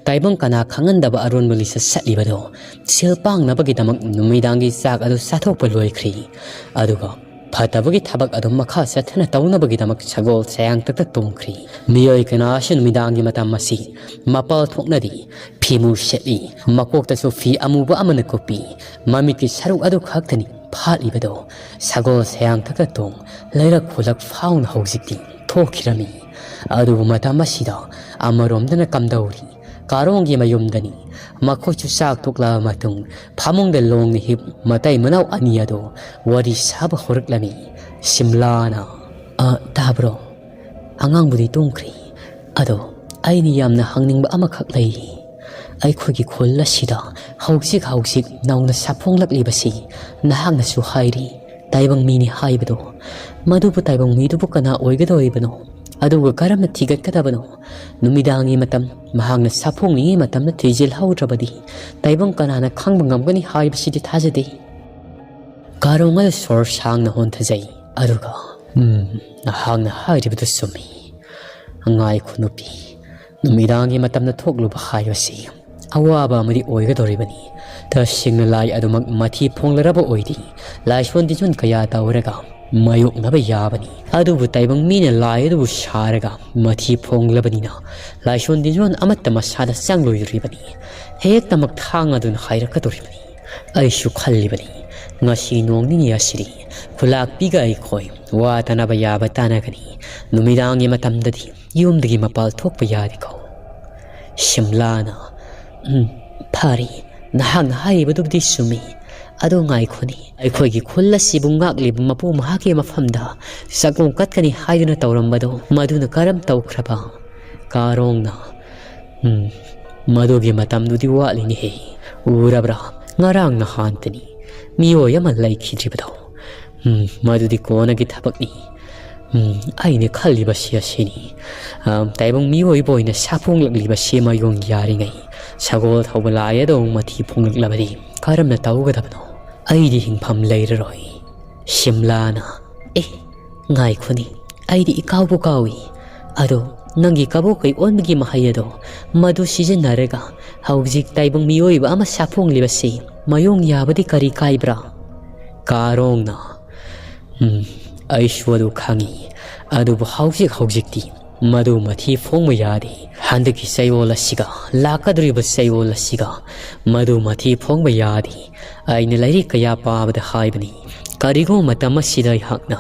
ꯇꯥꯏꯕꯪ ꯀꯅꯥ ꯈꯪꯍꯟꯗꯕ ꯑꯔꯣꯟꯕ ꯂꯤꯆꯠ ꯆꯠꯂꯤꯕꯗꯣ ꯁꯤꯜ ꯄꯥꯡꯅꯕꯒꯤꯗꯃꯛ ꯅꯨꯃꯤꯗꯥꯡꯒꯤ ꯆꯥꯛ ꯑꯗꯨ ꯆꯥꯊꯣꯛꯄ ꯂꯣꯏꯈ꯭ꯔꯤ꯫ ꯑꯗꯨꯒ ꯐꯠꯇꯕꯒꯤ ꯊꯕꯛ ꯑꯗꯨ ꯃꯈꯥ ꯆꯠꯊꯅ ꯇꯧꯅꯕꯒꯤꯗꯃꯛ ꯁꯒꯣꯜ ꯁꯌꯥꯡꯇꯛꯇ ꯇꯣꯡꯈ꯭ꯔꯤ꯫ ꯃꯤꯑꯣꯏ ꯀꯅꯥꯁꯨ ꯅꯨꯃꯤꯗꯥꯡꯒꯤ ꯃꯇꯝ ꯑꯁꯤ ꯃꯄꯥꯜ ꯊꯣꯛꯅꯗꯦ꯫ ꯐꯤꯃꯨ ꯁꯦꯠꯂꯤ꯫ ꯃꯀꯣꯛꯇꯁꯨ ꯐꯤ ꯑꯃꯨꯕ ꯑꯃꯅ ꯀꯨꯞꯄꯤ꯫ ꯃꯃꯤꯠꯀꯤ ꯁꯔꯨꯛ ꯑꯗꯨ ꯈꯛꯇꯅꯤ ꯐꯥꯠꯂꯤꯕꯗꯣ꯫ ꯁꯒꯣꯜ ꯁꯌꯥꯡꯊꯛꯇ ꯇꯣꯡ ꯂꯩꯔꯛ ꯈꯨꯂꯛ ꯐꯥꯎꯅ ꯍꯧꯖꯤꯛꯇꯤ ꯊꯣꯛꯈꯤꯔꯝꯃꯤ꯫ ꯑꯗꯨꯕꯨ ꯃꯇꯝ ꯑꯁꯤꯗ ꯑꯃꯔꯣꯝꯗꯅ ꯀꯝꯗꯧꯔꯤ, ꯀꯥꯔꯣꯡꯒꯤ ꯃꯌꯨꯝꯗꯅꯤ꯫ ꯃꯈꯣꯏꯁꯨ ꯆꯥꯛ ꯇꯣꯛꯂꯕ ꯃꯇꯨꯡ ꯐꯃꯨꯡꯗ ꯂꯣꯡꯅ ꯍꯤꯞ ꯃꯇꯩ ꯃꯅꯥꯎ ꯑꯅꯤ ꯑꯗꯨ ꯋꯥꯔꯤ ꯁꯥꯕ ꯍꯧꯔꯛꯂꯝꯃꯤ꯫ ꯁꯤꯝꯂꯥꯅ, "ꯑ, ꯇꯥꯕ꯭ꯔꯣ? ꯑꯉꯥꯡꯕꯨꯗꯤ ꯇꯨꯝꯈ꯭ꯔꯦ꯫ ꯑꯗꯣ ꯑꯩꯅ ꯌꯥꯝꯅ ꯍꯪꯅꯤꯡꯕ ꯑꯃꯈꯛ ꯂꯩꯔꯤ꯫ ꯑꯩꯈꯣꯏꯒꯤ ꯈꯨꯜ ꯑꯁꯤꯗ ꯍꯧꯖꯤꯛ ꯍꯧꯖꯤꯛ ꯅꯧꯅ ꯁꯥꯐꯣꯡꯂꯛꯂꯤꯕꯁꯤ ꯅꯍꯥꯛꯅꯁꯨ ꯍꯥꯏꯔꯤ ꯇꯥꯏꯕꯪ ꯃꯤꯅꯤ ꯍꯥꯏꯕꯗꯣ꯫ ꯃꯗꯨꯕꯨ ꯇꯥꯏꯕꯪ ꯃꯤꯗꯨꯕꯨ ꯀꯅꯥ ꯑꯣꯏꯒꯗꯧꯔꯤꯕꯅꯣ? ꯑꯗꯨꯒ ꯀꯔꯝꯅ ꯊꯤꯒꯠꯀꯗꯕꯅꯣ? ꯅꯨꯃꯤꯗꯥꯡꯒꯤ ꯃꯇꯝ ꯃꯍꯥꯛꯅ ꯁꯥꯐꯣꯡꯂꯤꯉꯩ ꯃꯇꯝꯗ ꯊꯤꯖꯤꯜꯍꯧꯗ꯭ꯔꯕꯗꯤ ꯇꯥꯏꯕꯪ ꯀꯅꯥꯅ ꯈꯪꯕ ꯉꯝꯒꯅꯤ ꯍꯥꯏꯕꯁꯤꯗꯤ ꯊꯥꯖꯗꯦ꯫" ꯀꯥꯔꯣꯡ ꯑꯗꯨ ꯁꯣꯔ ꯁꯥꯡꯅ ꯍꯣꯟꯊꯖꯩ꯫ ꯑꯗꯨꯒ, "ꯎꯝ, ꯅꯍꯥꯛꯅ ꯍꯥꯏꯔꯤꯕꯗꯨ ꯆꯨꯝꯃꯤ꯫ ꯉꯥꯏꯈꯣ ꯅꯨꯄꯤ, ꯅꯨꯃꯤꯗꯥꯡꯒꯤ ꯃꯇꯝꯗ ꯊꯣꯛꯂꯨꯕ ꯍꯥꯏꯕꯁꯤ ꯑꯋꯥꯕ ꯑꯃꯗꯤ ꯑꯣꯏꯒꯗꯧꯔꯤꯕꯅꯤ꯫ ꯇꯁꯦꯡꯅ ꯂꯥꯏ ꯑꯗꯨꯃꯛ ꯃꯊꯤ ꯐꯣꯡꯂꯔꯕ ꯑꯣꯏꯗꯤ ꯂꯥꯏꯁꯣꯟ ꯇꯤꯟꯖꯣꯟ ꯀꯌꯥ ꯇꯧꯔꯒ ꯃꯥꯌꯣꯛꯅꯕ ꯌꯥꯕꯅꯤ꯫ ꯑꯗꯨꯕꯨ ꯇꯥꯏꯕꯪ ꯃꯤꯅ ꯂꯥꯏ ꯑꯗꯨꯕꯨ ꯁꯥꯔꯒ ꯃꯊꯤ ꯐꯣꯡꯂꯕꯅꯤꯅ ꯂꯥꯏꯁꯣꯟ ꯇꯤꯟꯖꯣꯟ ꯑꯃꯠꯇ ꯃꯁꯥꯗ ꯆꯪꯂꯣꯏꯗꯧꯔꯤꯕꯅꯤ꯫ ꯍꯦꯛꯇꯃꯛ ꯊꯥꯡ ꯑꯗꯨꯅ ꯍꯥꯏꯔꯛꯀꯗꯧꯔꯤꯕꯅꯤ꯫ ꯑꯩꯁꯨ ꯈꯜꯂꯤꯕꯅꯤ, ꯉꯁꯤ ꯅꯣꯡ ꯅꯤꯅꯤ ꯑꯁꯤꯗꯤ ꯈꯨꯂꯥꯛꯄꯤꯒ ꯑꯩꯈꯣꯏ ꯋꯥ ꯇꯥꯅꯕ ꯌꯥꯕ ꯇꯥꯅꯒꯅꯤ꯫ ꯅꯨꯃꯤꯗꯥꯡꯒꯤ ꯃꯇꯝꯗꯗꯤ ꯌꯨꯝꯗꯒꯤ ꯃꯄꯥꯜ ꯊꯣꯛꯄ ꯌꯥꯗꯦꯀꯣ꯫" ꯁꯤꯝꯂꯥꯅ, "ꯎꯝ, ꯐꯔꯦ, ꯅꯍꯥꯛꯅ ꯍꯥꯏꯔꯤꯕꯗꯨꯕꯨꯗꯤ ꯆꯨꯝꯃꯤ꯫ ꯑꯗꯣ ꯉꯥꯏꯈꯣꯅꯦ, ꯑꯩꯈꯣꯏꯒꯤ ꯈꯨꯜ ꯑꯁꯤꯕꯨ ꯉꯥꯛꯂꯤꯕ ꯃꯄꯨ ꯃꯍꯥꯛꯀꯤ ꯃꯐꯝꯗ ꯆꯥꯛꯂꯣꯡ ꯀꯠꯀꯅꯤ ꯍꯥꯏꯗꯨꯅ ꯇꯧꯔꯝꯕꯗꯣ, ꯃꯗꯨꯅ ꯀꯔꯝ ꯇꯧꯈ꯭ꯔꯕ?" ꯀꯥꯔꯣꯡꯅ, "ꯎꯝ, ꯃꯗꯨꯒꯤ ꯃꯇꯝꯗꯨꯗꯤ ꯋꯥꯠꯂꯤꯅꯦꯍꯦ꯫ ꯎꯔꯕ꯭ꯔꯥ? ꯉꯔꯥꯡ ꯅꯍꯥꯟꯇꯅꯤ ꯃꯤꯑꯣꯏ ꯑꯃ ꯂꯩꯈꯤꯗ꯭ꯔꯤꯕꯗꯣ꯫ ꯎꯝ, ꯃꯗꯨꯗꯤ ꯀꯣꯟꯅꯒꯤ ꯊꯕꯛꯅꯤ꯫ ꯎꯝ, ꯑꯩꯅ ꯈꯜꯂꯤꯕꯁꯤ ꯑꯁꯤꯅꯤ꯫ ꯑ, ꯇꯥꯏꯕꯪ ꯃꯤꯑꯣꯏꯕ ꯑꯣꯏꯅ ꯁꯥꯐꯣꯡꯂꯛꯂꯤꯕꯁꯤ ꯃꯌꯣꯡ ꯌꯥꯔꯤꯉꯩ ꯁꯒꯣꯜ ꯊꯧꯕ ꯂꯥꯏ ꯑꯗꯣ ꯃꯊꯤ ꯐꯣꯡꯂꯛꯂꯕꯗꯤ ꯀꯔꯝꯅ ꯇꯧꯒꯗꯕꯅꯣ?" ꯑꯩꯗꯤ ꯍꯤꯡꯐꯝ ꯂꯩꯔꯔꯣꯏ꯫ ꯁꯤꯝꯂꯥꯅ, "ꯑꯦ, ꯉꯥꯏꯈꯣꯅꯦ, ꯑꯩꯗꯤ ꯏꯀꯥꯎꯕꯨ ꯀꯥꯎꯏ꯫ ꯑꯗꯣ ꯅꯪꯒꯤ ꯀꯕꯣꯛ ꯀꯩ ꯑꯣꯟꯕꯒꯤ ꯃꯍꯩ ꯑꯗꯣ ꯃꯗꯨ ꯁꯤꯖꯤꯟꯅꯔꯒ ꯍꯧꯖꯤꯛ ꯇꯥꯏꯕꯪ ꯃꯤꯑꯣꯏꯕ ꯑꯃ ꯁꯥꯐꯣꯡꯂꯤꯕꯁꯤ ꯃꯌꯣꯡ ꯌꯥꯕꯗꯤ ꯀꯔꯤ ꯀꯥꯏꯕ꯭ꯔꯥ?" ꯀꯥꯔꯣꯡꯅ, "ꯎꯝ, ꯑꯩꯁꯨ ꯑꯗꯨ ꯈꯪꯏ꯫ ꯑꯗꯨꯕꯨ ꯍꯧꯖꯤꯛ ꯍꯧꯖꯤꯛꯇꯤ ꯃꯗꯨ ꯃꯊꯤ ꯐꯣꯡꯕ ꯌꯥꯗꯦ꯫ ꯍꯟꯗꯛꯀꯤ ꯆꯌꯣꯜ ꯑꯁꯤꯒ ꯂꯥꯛꯀꯗꯧꯔꯤꯕ ꯆꯌꯣꯜ ꯑꯁꯤꯒ ꯃꯗꯨ ꯃꯊꯤ ꯐꯣꯡꯕ ꯌꯥꯗꯦ꯫ ꯑꯩꯅ ꯂꯥꯏꯔꯤꯛ ꯀꯌꯥ ꯄꯥꯕꯗ ꯍꯥꯏꯕꯅꯤ, ꯀꯔꯤꯒꯨꯝꯕ ꯃꯇꯝ ꯑꯁꯤꯗ ꯑꯩꯍꯥꯛꯅ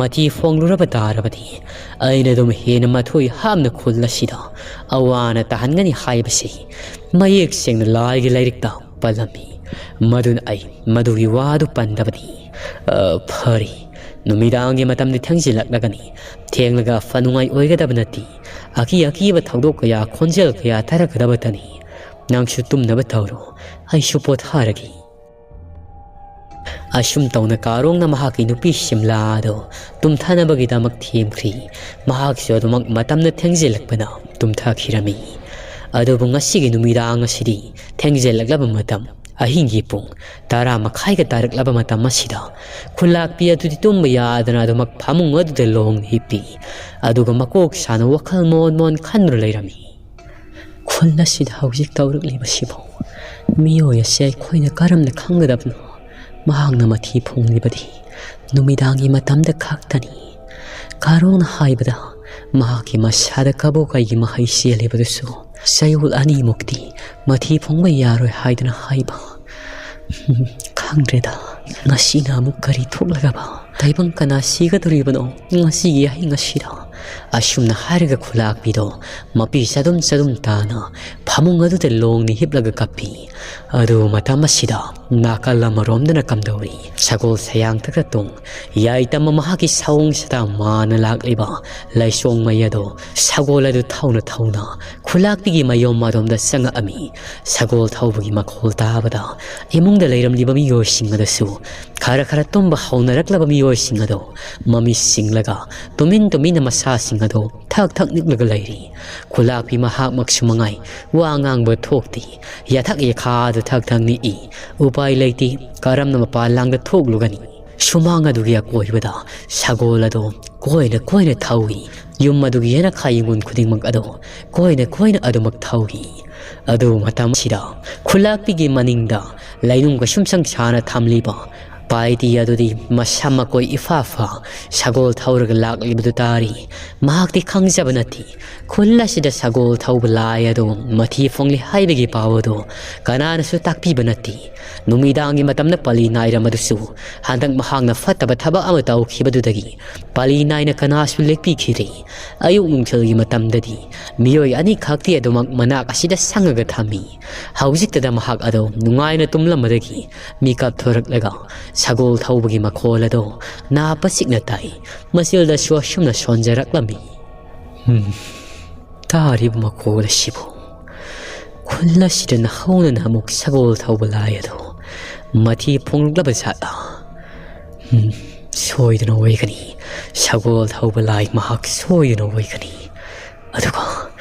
ꯃꯊꯤ ꯐꯣꯡꯂꯨꯔꯕ ꯇꯥꯔꯕꯗꯤ, ꯑꯩꯅ ꯑꯗꯨꯝ ꯍꯦꯟꯅ ꯃꯊꯣꯏ ꯍꯥꯞꯅ ꯈꯨꯜ ꯑꯁꯤꯗ ꯑꯋꯥ ꯑꯅꯥ ꯇꯥꯍꯟꯒꯅꯤ ꯍꯥꯏꯕꯁꯤ ꯃꯌꯦꯛ ꯁꯦꯡꯅ ꯂꯥꯏꯒꯤ ꯂꯥꯏꯔꯤꯛꯇ ꯄꯜꯂꯝꯃꯤ꯫ ꯃꯗꯨꯅ ꯑꯩ ꯃꯗꯨꯒꯤ ꯋꯥꯗꯨ ꯄꯟꯗꯕꯅꯤ꯫ ꯑ, ꯐꯔꯦ, ꯅꯨꯃꯤꯗꯥꯡꯒꯤ ꯃꯇꯝꯗꯤ ꯊꯦꯡꯖꯤꯜꯂꯛꯂꯒꯅꯤ꯫ ꯊꯦꯡꯂꯒ ꯐꯅꯨꯡꯉꯥꯏ ꯑꯣꯏꯒꯗꯕ ꯅꯠꯇꯦ꯫ ꯑꯀꯤ ꯑꯀꯤꯕ ꯊꯧꯗꯣꯛ ꯀꯌꯥ, ꯈꯣꯟꯖꯦꯜ ꯀꯌꯥ ꯇꯥꯔꯛꯀꯗꯕꯇꯅꯤ꯫ ꯅꯪꯁꯨ ꯇꯨꯝꯅꯕ ꯇꯧꯔꯣ, ꯑꯩꯁꯨ ꯄꯣꯊꯥꯔꯒꯦ꯫ ꯑꯁꯨꯝ ꯇꯧꯅ ꯀꯥꯔꯣꯡꯅ ꯃꯍꯥꯛꯀꯤ ꯅꯨꯄꯤ ꯁꯤꯝꯂꯥ ꯑꯗꯨ ꯇꯨꯝꯊꯅꯕꯒꯤꯗꯃꯛ ꯊꯦꯝꯈ꯭ꯔꯤ꯫ ꯃꯍꯥꯛꯁꯨ ꯑꯗꯨꯃꯛ ꯃꯇꯝꯅ ꯊꯦꯡꯖꯤꯜꯂꯛꯄꯅ ꯇꯨꯝꯊꯈꯤꯔꯝꯃꯤ꯫ ꯑꯗꯨꯕꯨ ꯉꯁꯤꯒꯤ ꯅꯨꯃꯤꯗꯥꯡ ꯑꯁꯤꯗꯤ ꯊꯦꯡꯖꯤꯜꯂꯛꯂꯕ ꯃꯇꯝ, ꯑꯍꯤꯡꯒꯤ ꯄꯨꯡ ꯇꯔꯥ ꯃꯈꯥꯏꯒ ꯇꯥꯔꯛꯂꯕ ꯃꯇꯝ ꯑꯁꯤꯗ ꯈꯨꯂꯥꯛꯄꯤ ꯑꯗꯨꯗꯤ ꯇꯨꯝꯕ ꯌꯥꯗꯅ ꯑꯗꯨꯃꯛ ꯐꯃꯨꯡ ꯑꯗꯨꯗ ꯂꯣꯡꯅ ꯍꯤꯞꯄꯤ꯫ ꯑꯗꯨꯒ ꯃꯀꯣꯛ ꯁꯥꯅ ꯋꯥꯈꯜ ꯃꯣꯟ ꯃꯣꯟ ꯈꯟꯗꯨꯅ ꯂꯩꯔꯝꯃꯤ꯫ ꯈꯨꯜ ꯑꯁꯤꯗ ꯍꯧꯖꯤꯛ ꯇꯧꯔꯛꯂꯤꯕꯁꯤꯕꯨ ꯃꯤꯑꯣꯏ ꯑꯁꯤ ꯑꯩꯈꯣꯏꯅ ꯀꯔꯝꯅ ꯈꯪꯒꯗꯕꯅꯣ? ꯃꯍꯥꯛꯅ ꯃꯊꯤ ꯐꯣꯡꯂꯤꯕꯗꯤ ꯅꯨꯃꯤꯗꯥꯡꯒꯤ ꯃꯇꯝꯗ ꯈꯛꯇꯅꯤ꯫ ꯀꯥꯔꯣꯡꯅ ꯍꯥꯏꯕꯗ, ꯃꯍꯥꯛꯀꯤ ꯃꯁꯥꯗ ꯀꯕꯣꯀꯩꯒꯤ ꯃꯍꯩ ꯆꯦꯜꯂꯤꯕꯗꯨꯁꯨ ꯆꯌꯣꯜ ꯑꯅꯤꯃꯨꯛꯇꯤ ꯃꯊꯤ ꯐꯣꯡꯕ ꯌꯥꯔꯣꯏ ꯍꯥꯏꯗꯨꯅ ꯍꯥꯏꯕ꯫ ꯈꯪꯗ꯭ꯔꯦꯗ, ꯉꯁꯤꯅ ꯑꯃꯨꯛ ꯀꯔꯤ ꯊꯣꯛꯂꯒꯕ ꯇꯥꯏꯕꯪ ꯀꯅꯥ ꯁꯤꯒꯗꯧꯔꯤꯕꯅꯣ ꯉꯁꯤꯒꯤ ꯑꯍꯤꯡ ꯑꯁꯤꯗ? ꯑꯁꯨꯝꯅ ꯍꯥꯏꯔꯒ ꯈꯨꯂꯥꯛꯄꯤꯗꯣ ꯃꯄꯤ ꯆꯗꯨꯝ ꯆꯗꯨꯝ ꯇꯥꯅ ꯐꯃꯨꯡ ꯑꯗꯨꯗ ꯂꯣꯡꯅ ꯍꯤꯞꯂꯒ ꯀꯞꯄꯤ꯫ ꯑꯗꯨ ꯃꯇꯝ ꯑꯁꯤꯗ ꯅꯥꯀꯜ ꯑꯃꯔꯣꯝꯗꯅ ꯀꯝꯗꯧꯔꯤ? ꯁꯒꯣꯜ ꯁꯌꯥꯡꯊꯛꯇ ꯇꯣꯡ, ꯌꯥꯏ ꯇꯝꯕ ꯃꯍꯥꯛꯀꯤ ꯁꯑꯣꯡ ꯁꯥꯗꯥ ꯃꯥꯅ ꯂꯥꯛꯂꯤꯕ ꯂꯥꯏꯁꯣꯡ ꯃꯩ ꯑꯗꯣ ꯁꯒꯣꯜ ꯑꯗꯨ ꯊꯧꯅ ꯊꯧꯅ ꯈꯨꯂꯥꯛꯄꯤꯒꯤ ꯃꯌꯨꯝ ꯑꯗꯣꯝꯗ ꯆꯪꯉꯛꯑꯝꯃꯤ꯫ ꯁꯒꯣꯜ ꯊꯧꯕꯒꯤ ꯃꯈꯣꯜ ꯇꯥꯕꯗ ꯏꯃꯨꯡꯗ ꯂꯩꯔꯝꯂꯤꯕ ꯃꯤꯑꯣꯏꯁꯤꯡ ꯑꯗꯨꯁꯨ ꯈꯔ ꯈꯔ ꯇꯨꯝꯕ ꯍꯧꯅꯔꯛꯂꯕ ꯃꯤꯑꯣꯏꯁꯤꯡ ꯑꯗꯣ ꯃꯃꯤꯠ ꯁꯤꯡꯂꯒ ꯇꯨꯃꯤꯟ ꯇꯨꯃꯤꯟꯅ ꯃꯁꯥꯁꯤꯡ ꯑꯗꯣ ꯊꯛ ꯊꯛ ꯅꯤꯛꯂꯒ ꯂꯩꯔꯤ꯫ ꯈꯨꯂꯥꯛꯄꯤ ꯃꯍꯥꯛꯃꯛꯁꯨ ꯃꯉꯥꯏ ꯋꯥ ꯉꯥꯡꯕ ꯊꯣꯛꯇꯦ꯫ ꯌꯥꯊꯛ ꯌꯥꯈꯥꯗ ꯊꯛ ꯊꯛ ꯅꯤꯛꯏ꯫ ꯎꯄꯥꯏ ꯂꯩꯇꯦ꯫ ꯀꯔꯝꯅ ꯃꯄꯥꯟ ꯂꯥꯡꯗ ꯊꯣꯛꯂꯨꯒꯅꯤ? ꯁꯨꯃꯥꯡ ꯑꯗꯨꯒꯤ ꯑꯀꯣꯏꯕꯗ ꯁꯒꯣꯜ ꯑꯗꯣ ꯀꯣꯏꯅ ꯀꯣꯏꯅ ꯊꯧꯏ꯫ ꯌꯨꯝ ꯑꯗꯨꯒꯤ ꯌꯦꯅꯈꯥ ꯌꯦꯡꯒꯣꯟ ꯈꯨꯗꯤꯡꯃꯛ ꯑꯗꯣ ꯀꯣꯏꯅ ꯀꯣꯏꯅ ꯑꯗꯨꯃꯛ ꯊꯧꯏ꯫ ꯑꯗꯨ ꯃꯇꯝ ꯑꯁꯤꯗ ꯈꯨꯂꯥꯛꯄꯤꯒꯤ ꯃꯅꯤꯡꯗ ꯂꯩꯅꯨꯡ ꯀꯩꯁꯨꯝꯁꯪ ꯁꯥꯅ ꯊꯝꯂꯤꯕ ꯄꯥꯏꯇꯤ ꯑꯗꯨꯗꯤ ꯃꯁꯝ ꯃꯀꯣꯏ ꯏꯐꯥ ꯐꯥ ꯁꯒꯣꯜ ꯊꯧꯔꯒ ꯂꯥꯛꯂꯤꯕꯗꯨ ꯇꯥꯔꯤ꯫ ꯃꯍꯥꯛꯇꯤ ꯈꯪꯖꯕ ꯅꯠꯇꯦ ꯈꯨꯜ ꯑꯁꯤꯗ ꯁꯒꯣꯜ ꯊꯧꯕ ꯂꯥꯏ ꯑꯗꯨ ꯃꯊꯤ ꯐꯣꯡꯂꯤ ꯍꯥꯏꯕꯒꯤ ꯄꯥꯎ ꯑꯗꯨ ꯀꯅꯥꯅꯁꯨ ꯇꯥꯛꯄꯤꯕ ꯅꯠꯇꯦ꯫ ꯅꯨꯃꯤꯗꯥꯡꯒꯤ ꯃꯇꯝꯗ ꯄꯥꯂꯤ ꯅꯥꯏꯔꯝꯕꯗꯨꯁꯨ ꯍꯟꯗꯛ ꯃꯍꯥꯛꯅ ꯐꯠꯇꯕ ꯊꯕꯛ ꯑꯃ ꯇꯧꯈꯤꯕꯗꯨꯗꯒꯤ ꯄꯥꯂꯤ ꯅꯥꯏꯅ ꯀꯅꯥꯁꯨ ꯂꯦꯞꯄꯤꯈꯤꯗ꯭ꯔꯦ꯫ ꯑꯌꯨꯛ ꯅꯨꯡꯊꯤꯜꯒꯤ ꯃꯇꯝꯗꯗꯤ ꯃꯤꯑꯣꯏ ꯑꯅꯤꯈꯛꯇꯤ ꯑꯗꯨꯃꯛ ꯃꯅꯥꯛ ꯑꯁꯤꯗ ꯁꯪꯉꯒ ꯊꯝꯃꯤ꯫ ꯍꯧꯖꯤꯛꯇꯗ ꯃꯍꯥꯛ ꯑꯗꯨ ꯅꯨꯡꯉꯥꯏꯅ ꯇꯨꯝꯂꯝꯕꯗꯒꯤ ꯃꯤꯀꯞ ꯊꯣꯔꯛꯂꯒ ꯁꯒꯣꯜ ꯊꯧꯕꯒꯤ ꯃꯈꯣꯜ ꯑꯗꯨ ꯅꯥꯄ ꯆꯤꯛꯅ ꯇꯥꯏ꯫ ꯃꯆꯤꯜꯗꯁꯨ ꯑꯁꯨꯝꯅ ꯁꯣꯟꯖꯔꯛꯂꯝꯃꯤ꯫ ꯎꯝ, ꯇꯥꯔꯤꯕ ꯃꯈꯣꯜ ꯑꯁꯤꯕꯨ? ꯈꯨꯜ ꯑꯁꯤꯗ ꯅꯍꯧꯅꯅ ꯑꯃꯨꯛ ꯁꯒꯣꯜ ꯊꯧꯕ ꯂꯥꯏ ꯑꯗꯨ ꯃꯊꯤ ꯐꯣꯡꯂꯛꯂꯕ ꯖꯥꯠꯂꯥ? ꯎꯝ, ꯁꯣꯏꯗꯅ ꯑꯣꯏꯒꯅꯤ꯫ ꯁꯒꯣꯜ ꯊꯧꯕ ꯂꯥꯏ ꯃꯍꯥꯛ ꯁꯣꯏꯗꯅ ꯑꯣꯏꯒꯅꯤ꯫ ꯑꯗꯨꯒ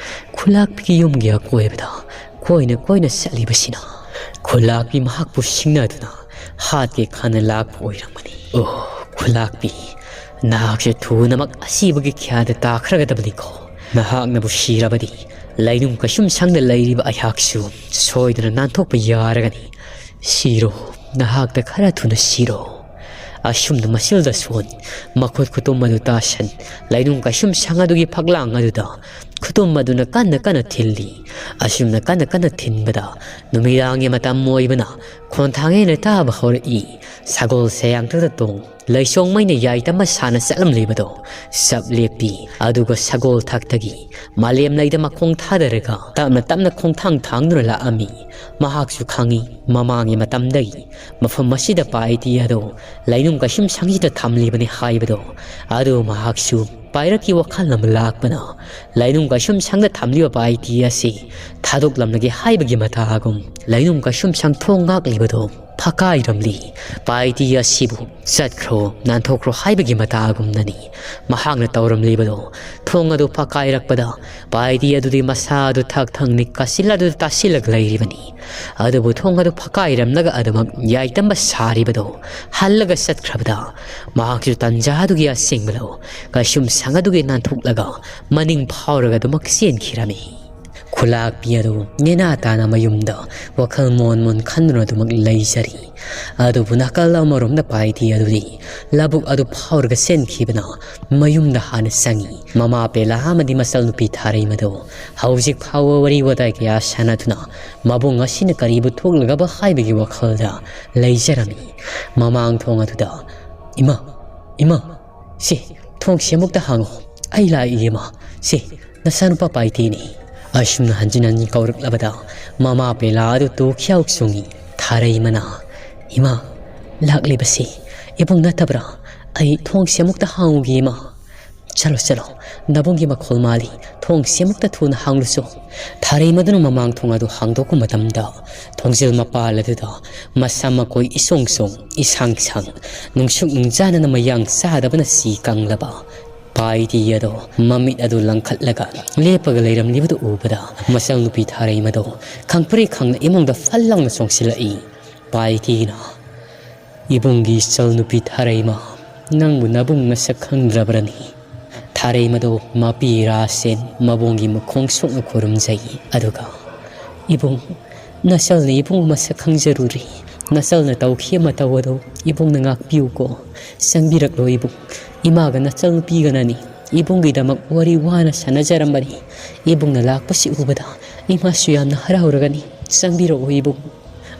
ꯈꯨꯂꯥꯛꯄꯤꯒꯤ ꯌꯨꯝꯒꯤ ꯑꯀꯣꯏꯕꯗ ꯀꯣꯏꯅ ꯀꯣꯏꯅ ꯆꯠꯂꯤꯕꯁꯤꯅ ꯈꯨꯂꯥꯛꯄꯤ ꯃꯍꯥꯛꯄꯨ ꯁꯤꯡꯅꯗꯨꯅ ꯍꯥꯠꯀꯦ ꯈꯟꯅ ꯂꯥꯛꯄ ꯑꯣꯏꯔꯝꯒꯅꯤ꯫ ꯑꯣ, ꯈꯨꯂꯥꯛꯄꯤ, ꯅꯍꯥꯛꯁꯦ ꯊꯨꯅꯃꯛ ꯑꯁꯤꯕꯒꯤ ꯈ꯭ꯌꯥꯗ ꯇꯥꯈ꯭ꯔꯒꯗꯕꯅꯤꯀꯣ꯫ ꯅꯍꯥꯛꯅꯕꯨ ꯁꯤꯔꯕꯗꯤ ꯂꯩꯅꯨꯡ ꯀꯩꯁꯨꯝ ꯁꯪꯗ ꯂꯩꯔꯤꯕ ꯑꯩꯍꯥꯛꯁꯨ ꯁꯣꯏꯗꯅ ꯅꯥꯟꯊꯣꯛꯄ ꯌꯥꯔꯒꯅꯤ꯫ ꯁꯤꯔꯣ, ꯅꯍꯥꯛꯇ ꯈꯔ ꯊꯨꯅ ꯁꯤꯔꯣ꯫ ꯑꯁꯨꯝꯅ ꯃꯆꯤꯜꯗ ꯁꯣꯟ, ꯃꯈꯨꯠ ꯈꯨꯇꯨꯝ ꯑꯗꯨ ꯇꯥꯁꯟ, ꯂꯩꯅꯨꯡ ꯀꯩꯁꯨꯝ ꯁꯪ ꯑꯗꯨꯒꯤ ꯐꯛꯂꯥꯡ ꯑꯗꯨꯗ ꯈꯨꯇꯨꯝ ꯑꯗꯨꯅ ꯀꯟꯅ ꯀꯟꯅ ꯊꯤꯜꯂꯤ꯫ ꯑꯁꯨꯝꯅ ꯀꯟꯅ ꯀꯟꯅ ꯊꯤꯟꯕꯗ ꯅꯨꯃꯤꯗꯥꯡꯒꯤ ꯃꯇꯝ ꯑꯣꯏꯕꯅ ꯈꯣꯟꯊꯥꯡ ꯍꯦꯟꯅ ꯇꯥꯕ ꯍꯧꯔꯛꯏ꯫ ꯁꯒꯣꯜ ꯁꯌꯥꯡꯊꯛꯇ ꯇꯣꯡ, ꯂꯩꯁꯣꯡ ꯃꯩꯅ ꯌꯥꯏꯇꯝꯕ ꯁꯥꯅ ꯆꯠꯂꯝꯂꯤꯕꯗꯣ ꯆꯞ ꯂꯦꯞꯄꯤ꯫ ꯑꯗꯨꯒ ꯁꯒꯣꯜ ꯊꯛꯇꯒꯤ ꯃꯥꯂꯦꯝ ꯂꯩꯗ ꯃꯈꯣꯡ ꯊꯥꯗꯔꯒ ꯇꯞꯅ ꯇꯞꯅ ꯈꯣꯡꯊꯥꯡ ꯊꯥꯡꯗꯨꯅ ꯂꯥꯛꯑꯝꯃꯤ꯫ ꯃꯍꯥꯛꯁꯨ ꯈꯪꯏ, ꯃꯃꯥꯡꯒꯤ ꯃꯇꯝꯗꯒꯤ ꯃꯐꯝ ꯑꯁꯤꯗ ꯄꯥꯏꯇꯤ ꯑꯗꯣ ꯂꯩꯅꯨꯡ ꯀꯩꯁꯨꯝ ꯁꯪꯁꯤꯗ ꯊꯝꯂꯤꯕꯅꯤ ꯍꯥꯏꯕꯗꯣ꯫ ꯑꯗꯨ ꯃꯍꯥꯛꯁꯨ ꯄꯥꯏꯔꯛꯀꯤ ꯋꯥꯈꯜ ꯑꯃ ꯂꯥꯛꯄꯅ ꯂꯩꯅꯨꯡ ꯀꯩꯁꯨꯝ ꯁꯪꯗ ꯊꯝꯂꯤꯕ ꯄꯥꯏꯇꯤ ꯑꯁꯤ ꯊꯥꯗꯣꯛꯂꯝꯂꯒꯦ ꯍꯥꯏꯕꯒꯤ ꯃꯇꯥꯒꯨꯝ ꯂꯩꯅꯨꯡ ꯀꯩꯁꯨꯝ ꯁꯪ ꯊꯣꯡ ꯉꯥꯛꯂꯤꯕꯗꯣ ꯐꯀꯥꯏꯔꯝꯂꯤ꯫ ꯄꯥꯏꯇꯤ ꯑꯁꯤꯕꯨ "ꯆꯠꯈ꯭ꯔꯣ, ꯅꯥꯟꯊꯣꯛꯈ꯭ꯔꯣ" ꯍꯥꯏꯕꯒꯤ ꯃꯇꯥꯒꯨꯝꯅꯅꯤ ꯃꯍꯥꯛꯅ ꯇꯧꯔꯝꯂꯤꯕꯗꯣ꯫ ꯊꯣꯡ ꯑꯗꯨ ꯐꯀꯥꯏꯔꯛꯄꯗ ꯄꯥꯏꯇꯤ ꯑꯗꯨꯗꯤ ꯃꯁꯥ ꯑꯗꯨ ꯊꯛ ꯊꯪꯅꯤ ꯀꯥꯁꯤꯜ ꯑꯗꯨ ꯇꯥꯁꯤꯜꯂꯒ ꯂꯩꯔꯤꯕꯅꯤ꯫ ꯑꯗꯨꯕꯨ ꯊꯣꯡ ꯑꯗꯨ ꯐꯀꯥꯏꯔꯝꯂꯒ ꯑꯗꯨꯃꯛ ꯌꯥꯏꯇꯝꯕ ꯁꯥꯔꯤꯕꯗꯣ ꯍꯜꯂꯒ ꯆꯠꯈ꯭ꯔꯕꯗ ꯃꯍꯥꯛꯁꯨ ꯇꯟꯖꯥ ꯑꯗꯨꯒꯤ ꯑꯁꯦꯡꯕ ꯂꯧ ꯀꯩꯁꯨꯝ ꯁꯪ ꯑꯗꯨꯒꯤ ꯅꯥꯟꯊꯣꯛꯂꯒ ꯃꯅꯤꯡ ꯐꯥꯎꯔꯒ ꯑꯗꯨꯃꯛ ꯆꯦꯟꯈꯤꯔꯝꯃꯤ꯫ ꯈꯨꯂꯥꯛꯄꯤ ꯑꯗꯨ ꯅꯦꯅꯥ ꯇꯥꯅ ꯃꯌꯨꯝꯗ ꯋꯥꯈꯜ ꯃꯣꯟ ꯃꯣꯟ ꯈꯟꯗꯨꯅ ꯑꯗꯨꯃꯛ ꯂꯩꯖꯔꯤ꯫ ꯑꯗꯨꯕꯨ ꯅꯥꯀꯜ ꯑꯃꯔꯣꯝꯗ ꯄꯥꯏꯊꯤ ꯑꯗꯨꯗꯤ ꯂꯧꯕꯨꯛ ꯑꯗꯨ ꯐꯥꯎꯔꯒ ꯆꯦꯟꯈꯤꯕꯅ ꯃꯌꯨꯝꯗ ꯍꯥꯟꯅ ꯆꯪꯉꯤ꯫ ꯃꯃꯥ ꯄꯦꯂꯥ ꯑꯃꯗꯤ ꯃꯆꯜꯅꯨꯄꯤ ꯊꯥꯔꯩꯃꯗꯨ ꯍꯧꯖꯤꯛ ꯐꯥꯎꯕ ꯋꯥꯔꯤ ꯋꯥꯇꯥꯏ ꯀꯌꯥ ꯁꯥꯟꯅꯗꯨꯅ ꯃꯕꯨꯡ ꯑꯁꯤꯅ ꯀꯔꯤꯕꯨ ꯊꯣꯛꯂꯒꯕ ꯍꯥꯏꯕꯒꯤ ꯋꯥꯈꯜꯗ ꯂꯩꯖꯔꯝꯃꯤ꯫ ꯃꯃꯥꯡ ꯊꯣꯡ ꯑꯗꯨꯗ, "ꯏꯃꯥ, ꯏꯃꯥ, ꯁꯤ ꯊꯣꯡꯁꯤ ꯑꯃꯨꯛꯇ ꯍꯥꯡꯉꯣ, ꯑꯩ ꯂꯥꯛꯏ ꯏꯃꯥ, ꯁꯤ ꯅꯆꯥꯅꯨꯄꯥ ꯄꯥꯏꯇꯦꯅꯤ"꯫ ꯑꯁꯨꯝꯅ ꯍꯟꯖꯤꯟ ꯍꯟꯖꯤꯟ ꯀꯧꯔꯛꯂꯕꯗ ꯃꯃꯥ ꯄꯦꯂꯥ ꯑꯗꯨ ꯇꯨꯈꯤꯌꯥꯎ ꯆꯣꯡꯉꯤ꯫ ꯊꯥꯔꯩꯃꯅ, "ꯏꯃꯥ, ꯂꯥꯛꯂꯤꯕꯁꯤ ꯏꯕꯨꯡ ꯅꯠꯇꯕ꯭ꯔꯥ? ꯑꯩ ꯊꯣꯡꯁꯤ ꯑꯃꯨꯛꯇ ꯍꯥꯡꯉꯨꯒꯦ ꯏꯃꯥ"꯫ "ꯆꯠꯂꯣ, ꯆꯠꯂꯣ, ꯅꯕꯨꯡꯒꯤ ꯃꯈꯣꯜ ꯃꯥꯜꯂꯤ, ꯊꯣꯡꯁꯤ ꯑꯃꯨꯛꯇ ꯊꯨꯅ ꯍꯥꯡꯂꯨꯆꯣ"꯫ ꯊꯥꯔꯩꯃꯗꯨꯅ ꯃꯃꯥꯡ ꯊꯣꯡ ꯑꯗꯨ ꯍꯥꯡꯗꯣꯛꯄ ꯃꯇꯝꯗ ꯊꯣꯡꯖꯤꯜ ꯃꯄꯥꯜ ꯑꯗꯨꯗ ꯃꯁꯝ ꯃꯀꯣꯏ ꯏꯁꯣꯡ ꯁꯣꯡ, ꯏꯁꯥꯡ ꯁꯥꯡ, ꯅꯨꯡꯁꯨꯛ ꯅꯨꯡꯖꯥꯅꯅ ꯃꯌꯥꯡ ꯆꯥꯗꯕꯅ ꯁꯤ ꯀꯪꯂꯕ ꯄꯥꯏꯇꯤ ꯑꯗꯣ ꯃꯃꯤꯠ ꯑꯗꯨ ꯂꯪꯈꯠꯂꯒ ꯂꯦꯞꯄꯒ ꯂꯩꯔꯝꯂꯤꯕꯗꯨ ꯎꯕꯗ ꯃꯆꯜ ꯅꯨꯄꯤ ꯊꯥꯔꯩꯃꯗꯣ ꯈꯪꯄ꯭ꯔꯦꯛ ꯈꯪꯅ ꯏꯃꯨꯡꯗ ꯐꯜ ꯂꯥꯎꯅ ꯆꯣꯡꯁꯤꯜꯂꯛꯏ꯫ ꯄꯥꯏꯇꯤꯅ, "ꯏꯕꯨꯡꯒꯤ ꯏꯆꯜ ꯅꯨꯄꯤ ꯊꯥꯔꯩꯃ, ꯅꯪꯕꯨ ꯅꯕꯨꯡ ꯃꯁꯛ ꯈꯪꯗ꯭ꯔꯕ꯭ꯔꯅꯤ?" ꯊꯥꯔꯩꯃꯗꯣ ꯃꯄꯤ ꯔꯥꯁꯦꯟ ꯃꯕꯨꯡꯒꯤ ꯃꯈꯣꯡ ꯁꯣꯛꯅ ꯈꯨꯔꯨꯝꯖꯩ꯫ ꯑꯗꯨꯒ, "ꯏꯕꯨꯡ, ꯅꯆꯜꯅ ꯏꯕꯨꯡ ꯃꯁꯛ ꯈꯪꯖꯔꯨꯔꯦ꯫ ꯅꯆꯜꯅ ꯇꯧꯈꯤꯕ ꯃꯇꯧ ꯑꯗꯨ ꯏꯕꯨꯡꯅ ꯉꯥꯛꯄꯤꯌꯨꯀꯣ꯫ ꯆꯪꯕꯤꯔꯛꯂꯣ ꯏꯕꯨꯡ꯫ ꯏꯃꯥꯒ ꯅꯆꯜ ꯅꯨꯄꯤꯒꯅꯅꯤ ꯏꯕꯨꯡꯒꯤꯗꯃꯛ ꯋꯥꯔꯤ ꯋꯥꯅ ꯁꯥꯟꯅꯖꯔꯝꯕꯅꯤ꯫ ꯏꯕꯨꯡꯅ ꯂꯥꯛꯄꯁꯤ ꯎꯕꯗ ꯏꯃꯥꯁꯨ ꯌꯥꯝꯅ ꯍꯔꯥꯎꯔꯒꯅꯤ꯫ ꯆꯪꯕꯤꯔꯛꯎ ꯏꯕꯨꯡ"꯫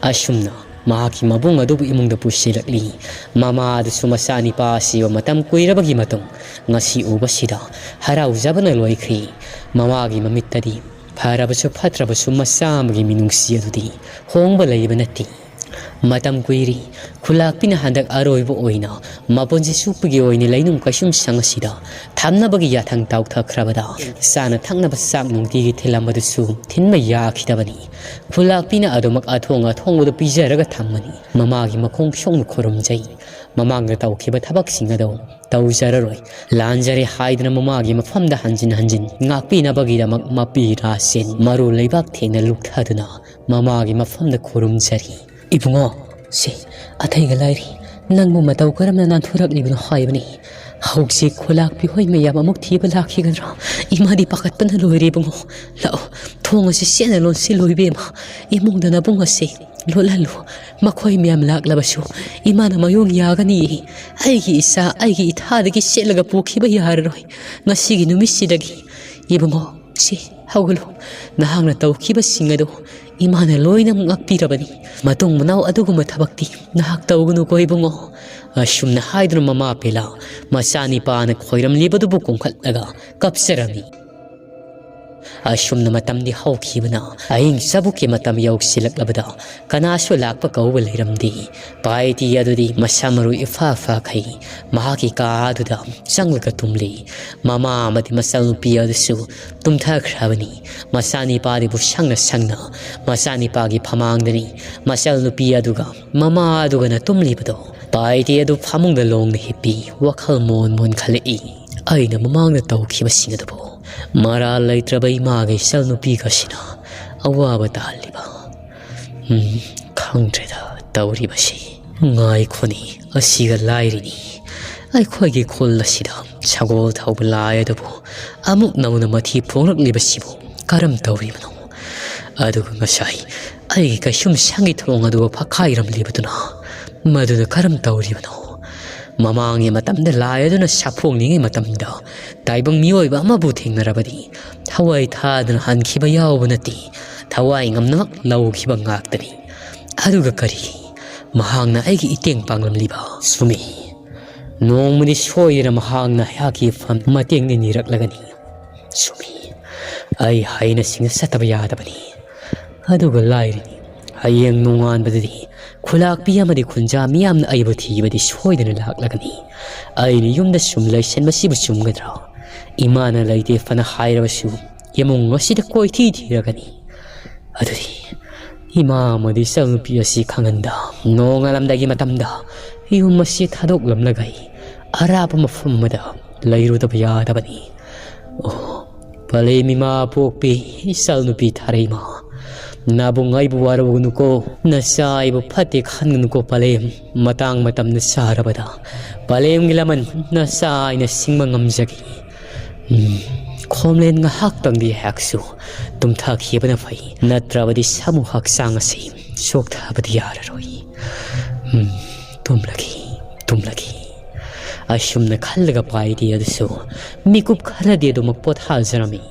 ꯑꯁꯨꯝꯅ ꯃꯍꯥꯛꯀꯤ ꯃꯕꯨꯡ ꯑꯗꯨꯕꯨ ꯏꯃꯨꯡꯗ ꯄꯨꯁꯤꯜꯂꯛꯂꯤ꯫ ꯃꯃꯥ ꯑꯗꯨꯁꯨ ꯃꯆꯥꯅꯤꯄꯥ ꯑꯁꯤꯕ ꯃꯇꯝ ꯀꯨꯏꯔꯕꯒꯤ ꯃꯇꯨꯡ ꯉꯁꯤ ꯎꯕꯁꯤꯗ ꯍꯔꯥꯎꯖꯕꯅ ꯂꯣꯏꯈ꯭ꯔꯦ꯫ ꯃꯃꯥꯒꯤ ꯃꯃꯤꯠꯇꯗꯤ ꯐꯔꯕꯁꯨ ꯐꯠꯇ꯭ꯔꯕꯁꯨ ꯃꯆꯥ ꯑꯃꯒꯤ ꯃꯤꯅꯨꯡꯁꯤ ꯑꯗꯨꯗꯤ ꯍꯣꯡꯕ ꯂꯩꯕ ꯅꯠꯇꯦ꯫ ꯃꯇꯝ ꯀꯨꯏꯔꯤ꯫ ꯈꯨꯂꯥꯛꯄꯤꯅ ꯍꯟꯗꯛ ꯑꯔꯣꯏꯕ ꯑꯣꯏꯅ ꯃꯄꯨꯟꯁꯤ ꯆꯨꯞꯄꯒꯤ ꯑꯣꯏꯅ ꯂꯩꯅꯨꯡ ꯀꯩꯁꯨꯝ ꯁꯪ ꯑꯁꯤꯗ ꯊꯝꯅꯕꯒꯤ ꯌꯥꯊꯪ ꯇꯧꯊꯈ꯭ꯔꯕꯗ ꯆꯥꯅ ꯊꯛꯅꯕ ꯆꯥꯛ ꯅꯨꯡꯇꯤꯒꯤ ꯊꯤꯜꯂꯝꯕꯗꯨꯁꯨ ꯊꯤꯟꯕ ꯌꯥꯈꯤꯗꯕꯅꯤ꯫ ꯈꯨꯂꯥꯛꯄꯤꯅ ꯑꯗꯨꯃꯛ ꯑꯊꯣꯡ ꯑꯊꯣꯡꯕꯗ ꯄꯤꯖꯔꯒ ꯊꯝꯕꯅꯤ꯫ ꯃꯃꯥꯒꯤ ꯃꯈꯣꯡ ꯁꯣꯛꯅ ꯈꯨꯔꯨꯝꯖꯩ꯫ ꯃꯃꯥꯡꯗ ꯇꯧꯈꯤꯕ ꯊꯕꯛꯁꯤꯡ ꯑꯗꯨ ꯇꯧꯖꯔꯔꯣꯏ꯫ ꯂꯥꯟꯖꯔꯦ ꯍꯥꯏꯗꯨꯅ ꯃꯃꯥꯒꯤ ꯃꯐꯝꯗ ꯍꯟꯖꯤꯟ ꯍꯟꯖꯤꯟ ꯉꯥꯛꯄꯤꯅꯕꯒꯤꯗꯃꯛ ꯃꯄꯤ ꯔꯥꯁꯦꯟ ꯃꯔꯨ ꯂꯩꯕꯥꯛ ꯊꯦꯡꯅ ꯂꯨꯞꯊꯗꯨꯅ ꯃꯃꯥꯒꯤ ꯃꯐꯝꯗ ꯈꯨꯔꯨꯝꯖꯔꯤ꯫ "ꯏꯕꯨꯡꯉꯣ, ꯁꯦ, ꯑꯊꯩꯒ ꯂꯥꯏꯔꯤ, ꯅꯪꯕꯨ ꯃꯇꯧ ꯀꯔꯝꯅ ꯅꯥꯟꯊꯣꯔꯛꯂꯤꯕꯅꯣ ꯍꯥꯏꯕꯅꯤ꯫ "ꯍꯧꯖꯤꯛ ꯈꯨꯂꯥꯛꯄꯤ ꯍꯣꯏ ꯃꯌꯥꯝ ꯑꯃꯨꯛ ꯊꯤꯕ ꯂꯥꯛꯈꯤꯒꯗ꯭ꯔꯥ? ꯏꯃꯥꯗꯤ ꯄꯥꯈꯠꯄꯅ ꯂꯣꯏꯔꯦ ꯏꯕꯨꯡꯉꯣ꯫ ꯂꯥꯛꯑꯣ, ꯊꯣꯡ ꯑꯁꯤ ꯆꯦꯠꯅ ꯂꯣꯟꯁꯤꯜꯂꯨ ꯏꯕꯦꯝꯃ꯫ ꯏꯃꯨꯡꯗ ꯅꯕꯨꯡ ꯑꯁꯤ ꯂꯣꯠꯍꯜꯂꯨ꯫ ꯃꯈꯣꯏ ꯃꯌꯥꯝ ꯂꯥꯛꯂꯕꯁꯨ ꯏꯃꯥꯅ ꯃꯌꯣꯡ ꯌꯥꯒꯅꯤ꯫ ꯑꯩꯒꯤ ꯏꯆꯥ ꯑꯩꯒꯤ ꯏꯊꯥꯗꯒꯤ ꯆꯦꯠꯂꯒ ꯄꯨꯈꯤꯕ ꯌꯥꯔꯔꯣꯏ꯫ ꯉꯁꯤꯒꯤ ꯅꯨꯃꯤꯠꯁꯤꯗꯒꯤ ꯏꯕꯨꯡꯉꯣ, ꯁꯤ ꯍꯧꯒꯠꯂꯨ꯫ ꯅꯍꯥꯛꯅ ꯇꯧꯈꯤꯕꯁꯤꯡ ꯑꯗꯨ ꯏꯃꯥꯅ ꯂꯣꯏꯅꯃꯛ ꯉꯥꯛꯄꯤꯔꯕꯅꯤ꯫ ꯃꯇꯨꯡ ꯃꯅꯥꯎ ꯑꯗꯨꯒꯨꯝꯕ ꯊꯕꯛꯇꯤ ꯅꯍꯥꯛ ꯇꯧꯒꯅꯨꯀꯣ ꯏꯕꯨꯡꯉꯣ"꯫ ꯑꯁꯨꯝꯅ ꯍꯥꯏꯗꯨꯅ ꯃꯃꯥ ꯄꯦꯂꯥ ꯃꯆꯥꯅꯤꯄꯥꯅ ꯈꯣꯏꯔꯝꯂꯤꯕꯗꯨꯕꯨ ꯀꯨꯝꯈꯠꯂꯒ ꯀꯞꯆꯔꯝꯃꯤ꯫ ꯑꯁꯨꯝꯅ ꯃꯇꯝꯗꯤ ꯍꯧꯈꯤꯕꯅ ꯑꯍꯤꯡ ꯆꯕꯨꯛꯀꯤ ꯃꯇꯝ ꯌꯧꯁꯤꯜꯂꯛꯂꯕꯗ ꯀꯅꯥꯁꯨ ꯂꯥꯛꯄ ꯀꯧꯕ ꯂꯩꯔꯝꯗꯦ꯫ ꯄꯥꯏꯇꯤ ꯑꯗꯨꯗꯤ ꯃꯁꯥ ꯃꯔꯨ ꯏꯐꯥ ꯐꯥꯈꯩ ꯃꯍꯥꯛꯀꯤ ꯀꯥ ꯑꯗꯨꯗ ꯆꯪꯂꯒ ꯇꯨꯝꯂꯤ꯫ ꯃꯃꯥ ꯑꯃꯗꯤ ꯃꯆꯜꯅꯨꯄꯤ ꯑꯗꯨꯁꯨ ꯇꯨꯝꯊꯈ꯭ꯔꯕꯅꯤ꯫ ꯃꯆꯥꯅꯤꯄꯥꯗꯨꯕꯨ ꯁꯪꯅ ꯁꯪꯅ ꯃꯆꯥꯅꯤꯄꯥꯒꯤ ꯐꯃꯥꯡꯗꯅꯤ ꯃꯆꯜꯅꯨꯄꯤ ꯑꯗꯨꯒ ꯃꯃꯥ ꯑꯗꯨꯒꯅ ꯇꯨꯝꯂꯤꯕꯗꯣ꯫ ꯄꯥꯏꯇꯤ ꯑꯗꯨ ꯐꯃꯨꯡꯗ ꯂꯣꯡꯅ ꯍꯤꯞꯄꯤ, ꯋꯥꯈꯜ ꯃꯣꯟ ꯃꯣꯟ ꯈꯜꯂꯛꯏ꯫ ꯑꯩꯅ ꯃꯃꯥꯡꯗ ꯇꯧꯈꯤꯕꯁꯤꯡ ꯑꯗꯨꯕꯨ ꯃꯔꯥꯜ ꯂꯩꯇ꯭ꯔꯕ ꯏꯃꯥꯒ ꯏꯆꯜꯅꯨꯄꯤꯒꯁꯤꯅ ꯑꯋꯥꯕ ꯇꯥꯍꯜꯂꯤꯕ꯫ ꯎꯝ, ꯈꯪꯗ꯭ꯔꯦꯗ ꯇꯧꯔꯤꯕꯁꯤ꯫ ꯉꯥꯏꯈꯣꯅꯤ, ꯑꯁꯤꯒ ꯂꯥꯏꯔꯤꯅꯤ꯫ ꯑꯩꯈꯣꯏꯒꯤ ꯈꯨꯜ ꯑꯁꯤꯗ ꯁꯒꯣꯜ ꯊꯧꯕ ꯂꯥꯏ ꯑꯗꯨꯕꯨ ꯑꯃꯨꯛ ꯅꯧꯅ ꯃꯊꯤ ꯐꯣꯡꯂꯛꯂꯤꯕꯁꯤꯕꯨ ꯀꯔꯝ ꯇꯧꯔꯤꯕꯅꯣ? ꯑꯗꯨꯒ ꯉꯁꯥꯏ ꯑꯩꯒꯤ ꯀꯩꯁꯨꯝ ꯁꯪꯒꯤ ꯊꯣꯡ ꯑꯗꯨ ꯐꯛꯈꯥꯏꯔꯝꯂꯤꯕꯗꯨꯅ ꯃꯗꯨꯅ ꯀꯔꯝ ꯇꯧꯔꯤꯕꯅꯣ? ꯃꯃꯥꯡꯒꯤ ꯃꯇꯝꯗ ꯂꯥꯏ ꯑꯗꯨꯅ ꯁꯥꯐꯣꯡꯂꯤꯉꯩ ꯃꯇꯝꯗ ꯇꯥꯏꯕꯪ ꯃꯤꯑꯣꯏꯕ ꯑꯃꯕꯨ ꯊꯦꯡꯅꯔꯕꯗꯤ ꯊꯋꯥꯏ ꯊꯥꯗꯅ ꯍꯟꯈꯤꯕ ꯌꯥꯎꯕ ꯅꯠꯇꯦ, ꯊꯋꯥꯏ ꯉꯝꯅꯃꯛ ꯂꯧꯈꯤꯕ ꯉꯥꯛꯇꯅꯤ꯫ ꯑꯗꯨꯒ ꯀꯔꯤ, ꯃꯍꯥꯛꯅ ꯑꯩꯒꯤ ꯏꯇꯦꯡ ꯄꯥꯡꯂꯝꯂꯤꯕ? ꯆꯨꯝꯃꯤ, ꯅꯣꯡꯃꯗꯤ ꯁꯣꯏꯗꯅ ꯃꯍꯥꯛꯅ ꯑꯩꯍꯥꯛꯀꯤ ꯐꯝ ꯃꯇꯦꯡꯗꯤ ꯅꯤꯔꯛꯂꯒꯅꯤ꯫ ꯆꯨꯝꯃꯤ, ꯑꯩ ꯍꯩꯅ ꯁꯤꯡꯅ ꯆꯠꯇꯕ ꯌꯥꯗꯕꯅꯤ꯫ ꯑꯗꯨꯒ ꯂꯥꯏꯔꯤꯅꯤ, ꯍꯌꯦꯡ ꯅꯣꯡꯉꯥꯟꯕꯗꯗꯤ ꯈꯨꯂꯥꯛꯄꯤ ꯑꯃꯗꯤ ꯈꯨꯟꯖꯥ ꯃꯤꯌꯥꯝꯅ ꯑꯩꯕꯨ ꯊꯤꯕꯗꯤ ꯁꯣꯏꯗꯅ ꯂꯥꯛꯂꯒꯅꯤ꯫ ꯑꯩꯅ ꯌꯨꯝꯗ ꯁꯨꯝ ꯂꯩꯁꯟꯕꯁꯤꯕꯨ ꯆꯨꯝꯒꯗ꯭ꯔꯥ? ꯏꯃꯥꯅ ꯂꯩꯇꯦ ꯐꯅ ꯍꯥꯏꯔꯕꯁꯨ ꯏꯃꯨꯡ ꯑꯁꯤꯗ ꯀꯣꯏꯊꯤ ꯊꯤꯔꯒꯅꯤ꯫ ꯑꯗꯨꯗꯤ ꯏꯃꯥ ꯑꯃꯗꯤ ꯏꯆꯜꯅꯨꯄꯤ ꯑꯁꯤ ꯈꯪꯍꯟꯗ, ꯅꯣꯡꯉꯥꯜꯂꯝꯗꯥꯏꯒꯤ ꯃꯇꯝꯗ ꯌꯨꯝ ꯑꯁꯤ ꯊꯥꯗꯣꯛꯂꯝꯂꯒ ꯑꯩ ꯑꯔꯥꯞꯄ ꯃꯐꯝ ꯑꯃꯗ ꯂꯩꯔꯨꯗꯕ ꯌꯥꯗꯕꯅꯤ꯫ ꯑꯣ, ꯄꯂꯦꯝ ꯏꯃꯥ ꯄꯣꯛꯄꯤ, ꯏꯆꯜꯅꯨꯄꯤ ꯊꯥꯔꯩꯃ, "ꯅꯕꯨꯡ, ꯑꯩꯕꯨ ꯋꯥꯔꯧꯒꯅꯨꯀꯣ, ꯅꯆꯥ ꯑꯩꯕꯨ ꯐꯠꯇꯦ ꯈꯟꯒꯅꯨꯀꯣ ꯄꯂꯦꯝ꯫ ꯃꯇꯥꯡ ꯃꯇꯝꯅ ꯆꯥꯔꯕꯗ ꯄꯂꯦꯝꯒꯤ ꯂꯃꯟ ꯅꯆꯥ ꯑꯩꯅ ꯁꯤꯡꯕ ꯉꯝꯖꯈꯤ꯫ ꯎꯝ, ꯈꯣꯝꯂꯦꯟ ꯉꯥꯏꯍꯥꯛꯇꯪꯗꯤ ꯑꯩꯍꯥꯛꯁꯨ ꯇꯨꯝꯊꯈꯤꯕꯅ ꯐꯩ, ꯅꯠꯇ꯭ꯔꯕꯗꯤ ꯁꯥꯃꯨ ꯍꯛꯆꯥꯡ ꯑꯁꯤ ꯆꯣꯛꯊꯕꯗꯤ ꯌꯥꯔꯔꯣꯏ꯫ ꯎꯝ, ꯇꯨꯝꯂꯒꯦ, ꯇꯨꯝꯂꯒꯦ"꯫ ꯑꯁꯨꯝꯅ ꯈꯜꯂꯒ ꯄꯥꯏꯗꯤ ꯑꯗꯨꯁꯨ ꯃꯤꯀꯨꯞ ꯈꯔꯗꯤ ꯑꯗꯨꯃꯛ ꯄꯣꯊꯥꯖꯔꯝꯃꯤ꯫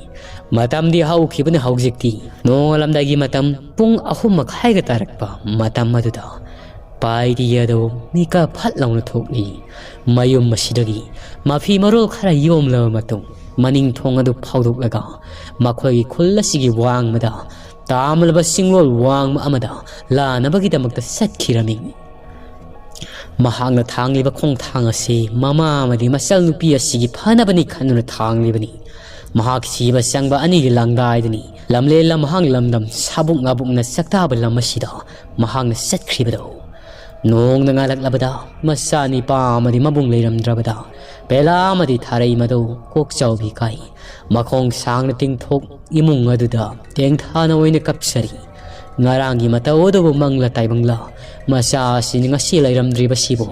ꯃꯇꯝꯗꯤ ꯍꯧꯈꯤꯕꯅ ꯍꯧꯖꯤꯛꯇꯤ ꯅꯣꯡꯉꯥꯜꯂꯝꯗꯥꯏꯒꯤ ꯃꯇꯝ, ꯄꯨꯡ ꯑꯍꯨꯝ ꯃꯈꯥꯏꯒ ꯇꯥꯔꯛꯄ ꯃꯇꯝ ꯑꯗꯨꯗ ꯄꯥꯏꯗꯤ ꯑꯗꯨ ꯃꯤꯀꯞ ꯐꯠ ꯂꯥꯎꯅ ꯊꯣꯛꯂꯤ꯫ ꯃꯌꯨꯝ ꯑꯁꯤꯗꯒꯤ ꯃꯐꯤ ꯃꯔꯣꯜ ꯈꯔ ꯌꯣꯝꯂꯕ ꯃꯇꯨꯡ, ꯃꯅꯤꯡ ꯊꯣꯡ ꯑꯗꯨ ꯐꯥꯎꯗꯣꯛꯂꯒ ꯃꯈꯣꯏꯒꯤ ꯈꯨꯜ ꯑꯁꯤꯒꯤ ꯋꯥꯡꯃꯗ ꯇꯥꯝꯂꯕ ꯆꯤꯡꯂꯣꯜ ꯋꯥꯡꯃ ꯑꯃꯗ ꯂꯥꯟꯅꯕꯒꯤꯗꯃꯛꯇ ꯆꯠꯈꯤꯔꯝꯃꯤ꯫ ꯃꯍꯥꯛꯅ ꯊꯥꯡꯂꯤꯕ ꯈꯣꯡꯊꯥꯡ ꯑꯁꯤ ꯃꯃꯥ ꯑꯃꯗꯤ ꯃꯆꯜꯅꯨꯄꯤ ꯑꯁꯤꯒꯤ ꯐꯅꯕꯅꯤ ꯈꯟꯗꯨꯅ ꯊꯥꯡꯂꯤꯕꯅꯤ꯫ ꯃꯍꯥꯛ ꯁꯤꯕ ꯆꯪꯕ ꯑꯅꯤꯒꯤ ꯂꯥꯡꯗꯥꯏꯗꯅꯤ ꯂꯝꯂꯦꯟ ꯂꯝꯍꯥꯡ ꯂꯝꯗꯝ ꯁꯥꯕꯨꯛ ꯉꯥꯕꯨꯛꯅ ꯆꯥꯛꯇꯥꯕ ꯂꯝ ꯑꯁꯤꯗ ꯃꯍꯥꯛꯅ ꯆꯠꯈ꯭ꯔꯤꯕꯗꯣ꯫ ꯅꯣꯡꯅ ꯉꯥꯜꯂꯛꯂꯕꯗ ꯃꯆꯥ ꯅꯤꯄꯥ ꯑꯃꯗꯤ ꯃꯕꯨꯡ ꯂꯩꯔꯝꯗ꯭ꯔꯕꯗ ꯄꯦꯂꯥ ꯑꯃꯗꯤ ꯊꯥꯔꯩ ꯃꯗꯧ ꯀꯣꯛ ꯆꯥꯎꯕꯤ ꯀꯥꯏ꯫ ꯃꯈꯣꯡ ꯁꯥꯡꯅ ꯇꯤꯡꯊꯣꯛ ꯏꯃꯨꯡ ꯑꯗꯨꯗ ꯇꯦꯡꯊꯥꯅ ꯑꯣꯏꯅ ꯀꯞꯆꯔꯤ꯫ ꯉꯔꯥꯡꯒꯤ ꯃꯇꯧ ꯑꯗꯨꯕꯨ ꯃꯪꯂꯥ ꯇꯥꯏꯕꯪꯂꯥ ꯃꯆꯥ ꯑꯁꯤꯅ ꯉꯁꯤ ꯂꯩꯔꯝꯗ꯭ꯔꯤꯕꯁꯤꯕꯨ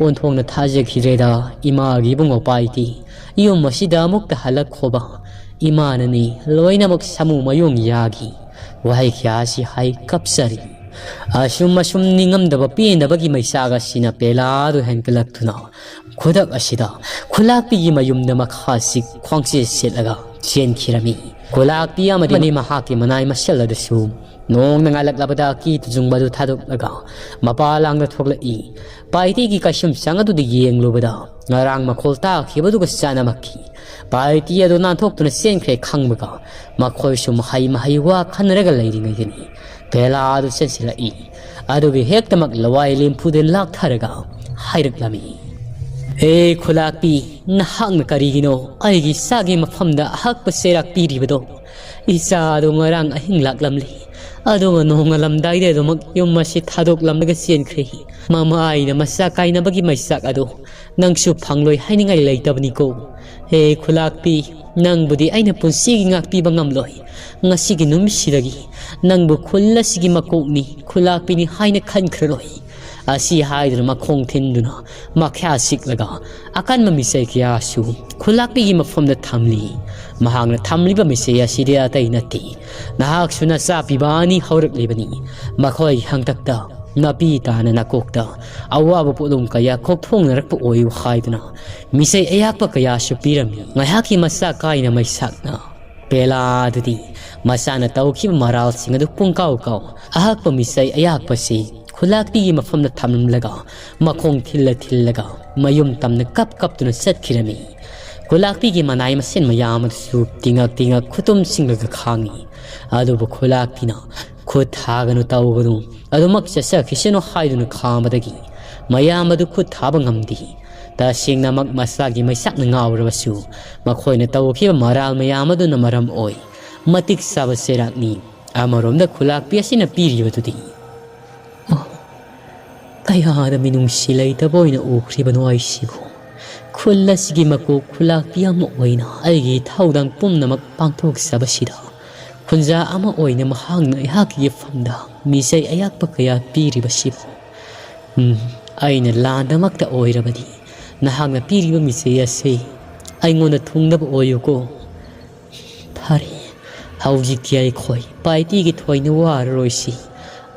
ꯑꯣꯟꯊꯣꯛꯅ ꯊꯥꯖꯈꯤꯗ꯭ꯔꯦꯗ꯫ ꯏꯃꯥꯒꯤ ꯏꯕꯨꯡꯉꯣ ꯄꯥꯏꯗꯤ ꯌꯨꯝ ꯑꯁꯤꯗ ꯑꯃꯨꯛꯇ ꯍꯜꯂꯛꯈꯣꯕ꯫ ꯏꯃꯥꯅꯅꯤ ꯂꯣꯏꯅꯃꯛ ꯁꯥꯃꯨ ꯃꯌꯣꯡ ꯌꯥꯒꯤ꯫ ꯋꯥꯍꯩ ꯀꯌꯥ ꯑꯁꯤ ꯍꯥꯏ ꯀꯞꯆꯔꯤ꯫ ꯑꯁꯨꯝ ꯑꯁꯨꯝ ꯅꯤꯡꯉꯝꯗꯕ ꯄꯦꯟꯗꯕꯒꯤ ꯃꯩꯆꯥꯛ ꯑꯁꯤꯅ ꯄꯦꯂꯥꯗꯨ ꯍꯦꯟꯒꯠꯂꯛꯇꯨꯅ ꯈꯨꯗꯛ ꯑꯁꯤꯗ ꯈꯨꯂꯥꯛꯄꯤꯒꯤ ꯃꯌꯨꯝꯗ ꯃꯈꯥꯁꯤ ꯈ꯭ꯋꯥꯡꯆꯦꯠ ꯁꯦꯠꯂꯒ ꯆꯦꯟꯈꯤꯔꯝꯃꯤ꯫ ꯈꯨꯂꯥꯛꯄꯤ ꯑꯃꯗꯤ ꯃꯍꯥꯛꯀꯤ ꯃꯅꯥꯏ ꯃꯁꯦꯜ ꯑꯗꯨꯁꯨ ꯅꯣꯡꯅ ꯉꯥꯜꯂꯛꯂꯕꯗ ꯀꯤ ꯇꯨꯖꯨꯡꯕꯗꯨ ꯊꯥꯗꯣꯛꯂꯒ ꯃꯄꯥ ꯂꯥꯡꯗ ꯊꯣꯛꯂꯛꯏ꯫ ꯄꯥꯏꯇꯤꯒꯤ ꯀꯩꯁꯨꯝꯁꯪ ꯑꯗꯨꯗ ꯌꯦꯡꯂꯨꯕꯗ ꯉꯔꯥꯡ ꯃꯈꯣꯜ ꯇꯥꯈꯤꯕꯗꯨꯒ ꯆꯥꯟꯅꯃꯛꯈꯤ꯫ ꯄꯥꯏꯇꯤ ꯑꯗꯨ ꯅꯥꯟꯊꯣꯛꯇꯨꯅ ꯆꯦꯟꯈ꯭ꯔꯦ ꯈꯪꯕꯒ ꯃꯈꯣꯏꯁꯨ ꯃꯍꯩ ꯃꯍꯩ ꯋꯥ ꯈꯟꯅꯔꯒ ꯂꯩꯔꯤꯉꯩꯗꯅꯤ ꯄꯦꯂꯥ ꯑꯗꯨ ꯆꯦꯟꯁꯤꯜꯂꯛꯏ꯫ ꯑꯗꯨꯒꯤ ꯍꯦꯛꯇꯃꯛ ꯂꯋꯥꯏ ꯂꯦꯝꯐꯨꯗ ꯂꯥꯛꯊꯔꯒ ꯍꯥꯏꯔꯛꯂꯝꯃꯤ, "ꯑꯦ ꯈꯨꯂꯥꯛꯄꯤ, ꯅꯍꯥꯛꯅ ꯀꯔꯤꯒꯤꯅꯣ ꯑꯩꯒꯤ ꯏꯆꯥꯒꯤ ꯃꯐꯝꯗ ꯑꯍꯛꯄ ꯆꯩꯔꯥꯛ ꯄꯤꯔꯤꯕꯗꯣ? ꯏꯆꯥ ꯑꯗꯨ ꯉꯔꯥꯡ ꯑꯍꯤꯡ ꯂꯥꯛꯂꯝꯂꯤ, ꯑꯗꯨꯒ ꯅꯣꯡꯉꯥꯜꯂꯝꯗꯥꯏꯗ ꯑꯗꯨꯃꯛ ꯌꯨꯝ ꯑꯁꯤ ꯊꯥꯗꯣꯛꯂꯝꯂꯒ ꯆꯦꯟꯈ꯭ꯔꯦ꯫ ꯃꯃꯥ ꯑꯩꯅ ꯃꯆꯥ ꯀꯥꯏꯅꯕꯒꯤ ꯃꯩꯆꯥꯛ ꯑꯗꯨ ꯅꯪꯁꯨ ꯐꯪꯂꯣꯏ ꯍꯥꯏꯅꯤꯡꯉꯥꯏ ꯂꯩꯇꯕꯅꯤꯀꯣ꯫ ꯍꯦ ꯈꯨꯂꯥꯛꯄꯤ, ꯅꯪꯕꯨꯗꯤ ꯑꯩꯅ ꯄꯨꯟꯁꯤꯒꯤ ꯉꯥꯛꯄꯤꯕ ꯉꯝꯂꯣꯏ꯫ ꯉꯁꯤꯒꯤ ꯅꯨꯃꯤꯠꯁꯤꯗꯒꯤ ꯅꯪꯕꯨ ꯈꯨꯜ ꯑꯁꯤꯒꯤ ꯃꯀꯣꯛꯅꯤ, ꯈꯨꯂꯥꯛꯄꯤꯅꯤ ꯍꯥꯏꯅ ꯈꯟꯈ꯭ꯔꯔꯣꯏ꯫ ꯑꯁꯤ ꯍꯥꯏꯗꯨꯅ ꯃꯈꯣꯡ ꯊꯤꯟꯗꯨꯅ ꯃꯈ꯭ꯌꯥ ꯁꯤꯛꯂꯒ ꯑꯀꯟꯕ ꯃꯤꯁꯩ ꯀꯌꯥꯁꯨ ꯈꯨꯂꯥꯛꯄꯤꯒꯤ ꯃꯐꯝꯗ ꯊꯝꯂꯤ꯫ ꯃꯍꯥꯛꯅ ꯊꯝꯂꯤꯕ ꯃꯤꯁꯩ ꯑꯁꯤꯗꯤ ꯑꯇꯩ ꯅꯠꯇꯦ, ꯅꯍꯥꯛꯁꯨ ꯅꯆꯥ ꯄꯤꯕꯥ ꯑꯅꯤ ꯍꯧꯔꯛꯂꯤꯕꯅꯤ꯫ ꯃꯈꯣꯏ ꯍꯪꯇꯛꯇ ꯅꯥꯄꯤ ꯇꯥꯅ ꯅꯀꯣꯛꯇ ꯑꯋꯥꯕ ꯄꯣꯠꯂꯨꯝ ꯀꯌꯥ ꯀꯣꯛꯊꯣꯡꯅꯔꯛꯄ ꯑꯣꯏꯌꯨ ꯍꯥꯏꯗꯨꯅ ꯃꯤꯁꯩ ꯑꯌꯥꯛꯄ ꯀꯌꯥꯁꯨ ꯄꯤꯔꯝꯃꯤ꯫ ꯉꯥꯏꯍꯥꯛꯀꯤ ꯃꯆꯥ ꯀꯥꯏꯅ ꯃꯩꯁꯥꯛꯅ ꯄꯦꯂꯥꯗꯨꯗꯤ ꯃꯆꯥꯅ ꯇꯧꯈꯤꯕ ꯃꯔꯥꯜꯁꯤꯡ ꯑꯗꯨ ꯄꯨꯡꯀꯥꯎ ꯀꯥꯎ ꯑꯍꯛꯄ ꯃꯤꯁꯩ ꯑꯌꯥꯛꯄꯁꯤ ꯈꯨꯂꯥꯛꯄꯤꯒꯤ ꯃꯐꯝꯗ ꯊꯝꯂꯝꯂꯒ ꯃꯈꯣꯡ ꯊꯤꯜꯂ ꯊꯤꯜꯂꯒ ꯃꯌꯨꯝ ꯇꯝꯅ ꯀꯞ ꯀꯞꯇꯨꯅ ꯆꯠꯈꯤꯔꯝꯃꯤ꯫ ꯈꯨꯂꯥꯛꯄꯤꯒꯤ ꯃꯅꯥꯏ ꯃꯁꯤꯟ ꯃꯌꯥꯝ ꯑꯗꯨꯁꯨ ꯇꯤꯡꯉꯛ ꯇꯤꯡꯉꯛ ꯈꯨꯇꯨꯝ ꯁꯤꯡꯂꯒ ꯈꯥꯡꯉꯤ꯫ ꯑꯗꯨꯕꯨ ꯈꯨꯂꯥꯛꯄꯤꯅ "ꯈꯨꯠ ꯊꯥꯒꯅꯨ, ꯇꯧꯒꯅꯨ, ꯑꯗꯨꯃꯛ ꯆꯠꯆꯈꯤꯁꯅꯨ" ꯍꯥꯏꯗꯨꯅ ꯈꯥꯝꯕꯗꯒꯤ ꯃꯌꯥꯝ ꯑꯗꯨ ꯈꯨꯠ ꯊꯥꯕ ꯉꯝꯗꯦ꯫ ꯇꯁꯦꯡꯅꯃꯛ ꯃꯁꯥꯒꯤ ꯃꯩꯁꯥꯛꯅ ꯉꯥꯎꯔꯕꯁꯨ ꯃꯈꯣꯏꯅ ꯇꯧꯈꯤꯕ ꯃꯔꯥꯜ ꯃꯌꯥꯝ ꯑꯗꯨꯅ ꯃꯔꯝ ꯑꯣꯏ꯫ ꯃꯇꯤꯛ ꯆꯥꯕ ꯆꯩꯔꯥꯛꯅꯤ꯫ ꯑꯃꯔꯣꯝꯗ ꯈꯨꯂꯥꯛꯄꯤ ꯑꯁꯤꯅ ꯄꯤꯔꯤꯕꯗꯨꯗꯤ꯫ ꯑꯣ, ꯀꯌꯥꯗ ꯃꯤꯅꯨꯡꯁꯤ ꯂꯩꯇꯕ ꯑꯣꯏꯅ ꯎꯈ꯭ꯔꯤꯕꯅꯣ ꯑꯩꯁꯤꯕꯨ꯫ ꯈꯨꯜ ꯑꯁꯤꯒꯤ ꯃꯀꯣꯛ ꯈꯨꯂꯥꯛꯄꯤ ꯑꯃ ꯑꯣꯏꯅ ꯑꯩꯒꯤ ꯊꯧꯗꯥꯡ ꯄꯨꯝꯅꯃꯛ ꯄꯥꯡꯊꯣꯛꯆꯕꯁꯤꯗ ꯈꯨꯟꯖꯥ ꯑꯃ ꯑꯣꯏꯅ ꯃꯍꯥꯛꯅ ꯑꯩꯍꯥꯛꯀꯤ ꯏꯐꯝꯗ ꯃꯤꯁꯩ ꯑꯌꯥꯛꯄ ꯀꯌꯥ ꯄꯤꯔꯤꯕꯁꯤꯕꯨ꯫ ꯎꯝ, ꯑꯩꯅ ꯂꯥꯟꯗꯃꯛꯇ ꯑꯣꯏꯔꯕꯗꯤ ꯅꯍꯥꯛꯅ ꯄꯤꯔꯤꯕ ꯃꯤꯁꯩ ꯑꯁꯤ ꯑꯩꯉꯣꯟꯗ ꯊꯨꯡꯅꯕ ꯑꯣꯏꯌꯨꯀꯣ꯫ ꯐꯔꯦ, ꯍꯧꯖꯤꯛꯇꯤ ꯑꯩꯈꯣꯏ ꯄꯥꯏꯇꯤꯒꯤ ꯊꯣꯏꯅ ꯋꯥꯔꯔꯣꯏꯁꯤ꯫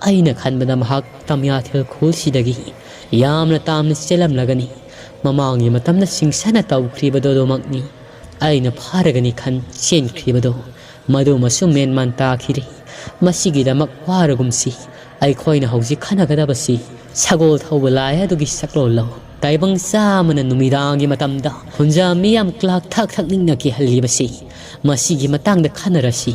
ꯑꯩꯅ ꯈꯟꯕꯗ ꯃꯍꯥꯛ ꯇꯝꯌꯥꯊꯦꯜ ꯈꯨꯜꯁꯤꯗꯒꯤ ꯌꯥꯝꯅ ꯇꯥꯝꯅ ꯆꯦꯜꯂꯝꯂꯒꯅꯤ꯫ ꯃꯃꯥꯡꯒꯤ ꯃꯇꯝꯗ ꯁꯤꯡꯁꯅ ꯇꯧꯈ꯭ꯔꯤꯕꯗꯣ ꯑꯗꯨꯃꯛꯅꯤ꯫ ꯑꯩꯅ ꯐꯥꯔꯒꯅꯤ ꯈꯟ ꯆꯦꯟꯈ꯭ꯔꯤꯕꯗꯣ ꯃꯗꯨꯃꯁꯨ ꯃꯦꯟꯃꯥꯟ ꯇꯥꯈꯤꯔꯦ꯫ ꯃꯁꯤꯒꯤꯗꯃꯛ ꯋꯥꯔꯒꯨꯝꯁꯤ꯫ ꯑꯩꯈꯣꯏꯅ ꯍꯧꯖꯤꯛ ꯈꯟꯅꯒꯗꯕꯁꯤ ꯁꯒꯣꯜ ꯊꯧꯕ ꯂꯥꯏ ꯑꯗꯨꯒꯤ ꯁꯛꯂꯣꯟ ꯂꯧ꯫ ꯇꯥꯏꯕꯪ ꯆꯥ ꯑꯃꯅ ꯅꯨꯃꯤꯗꯥꯡꯒꯤ ꯃꯇꯝꯗ ꯈꯨꯟꯖꯥ ꯃꯤꯌꯥꯝ ꯀ꯭ꯂꯥꯛ ꯊꯛ ꯊꯛ ꯅꯤꯛꯅ ꯀꯤꯍꯜꯂꯤꯕꯁꯤ ꯃꯁꯤꯒꯤ ꯃꯇꯥꯡꯗ ꯈꯟꯅꯔꯁꯤ꯫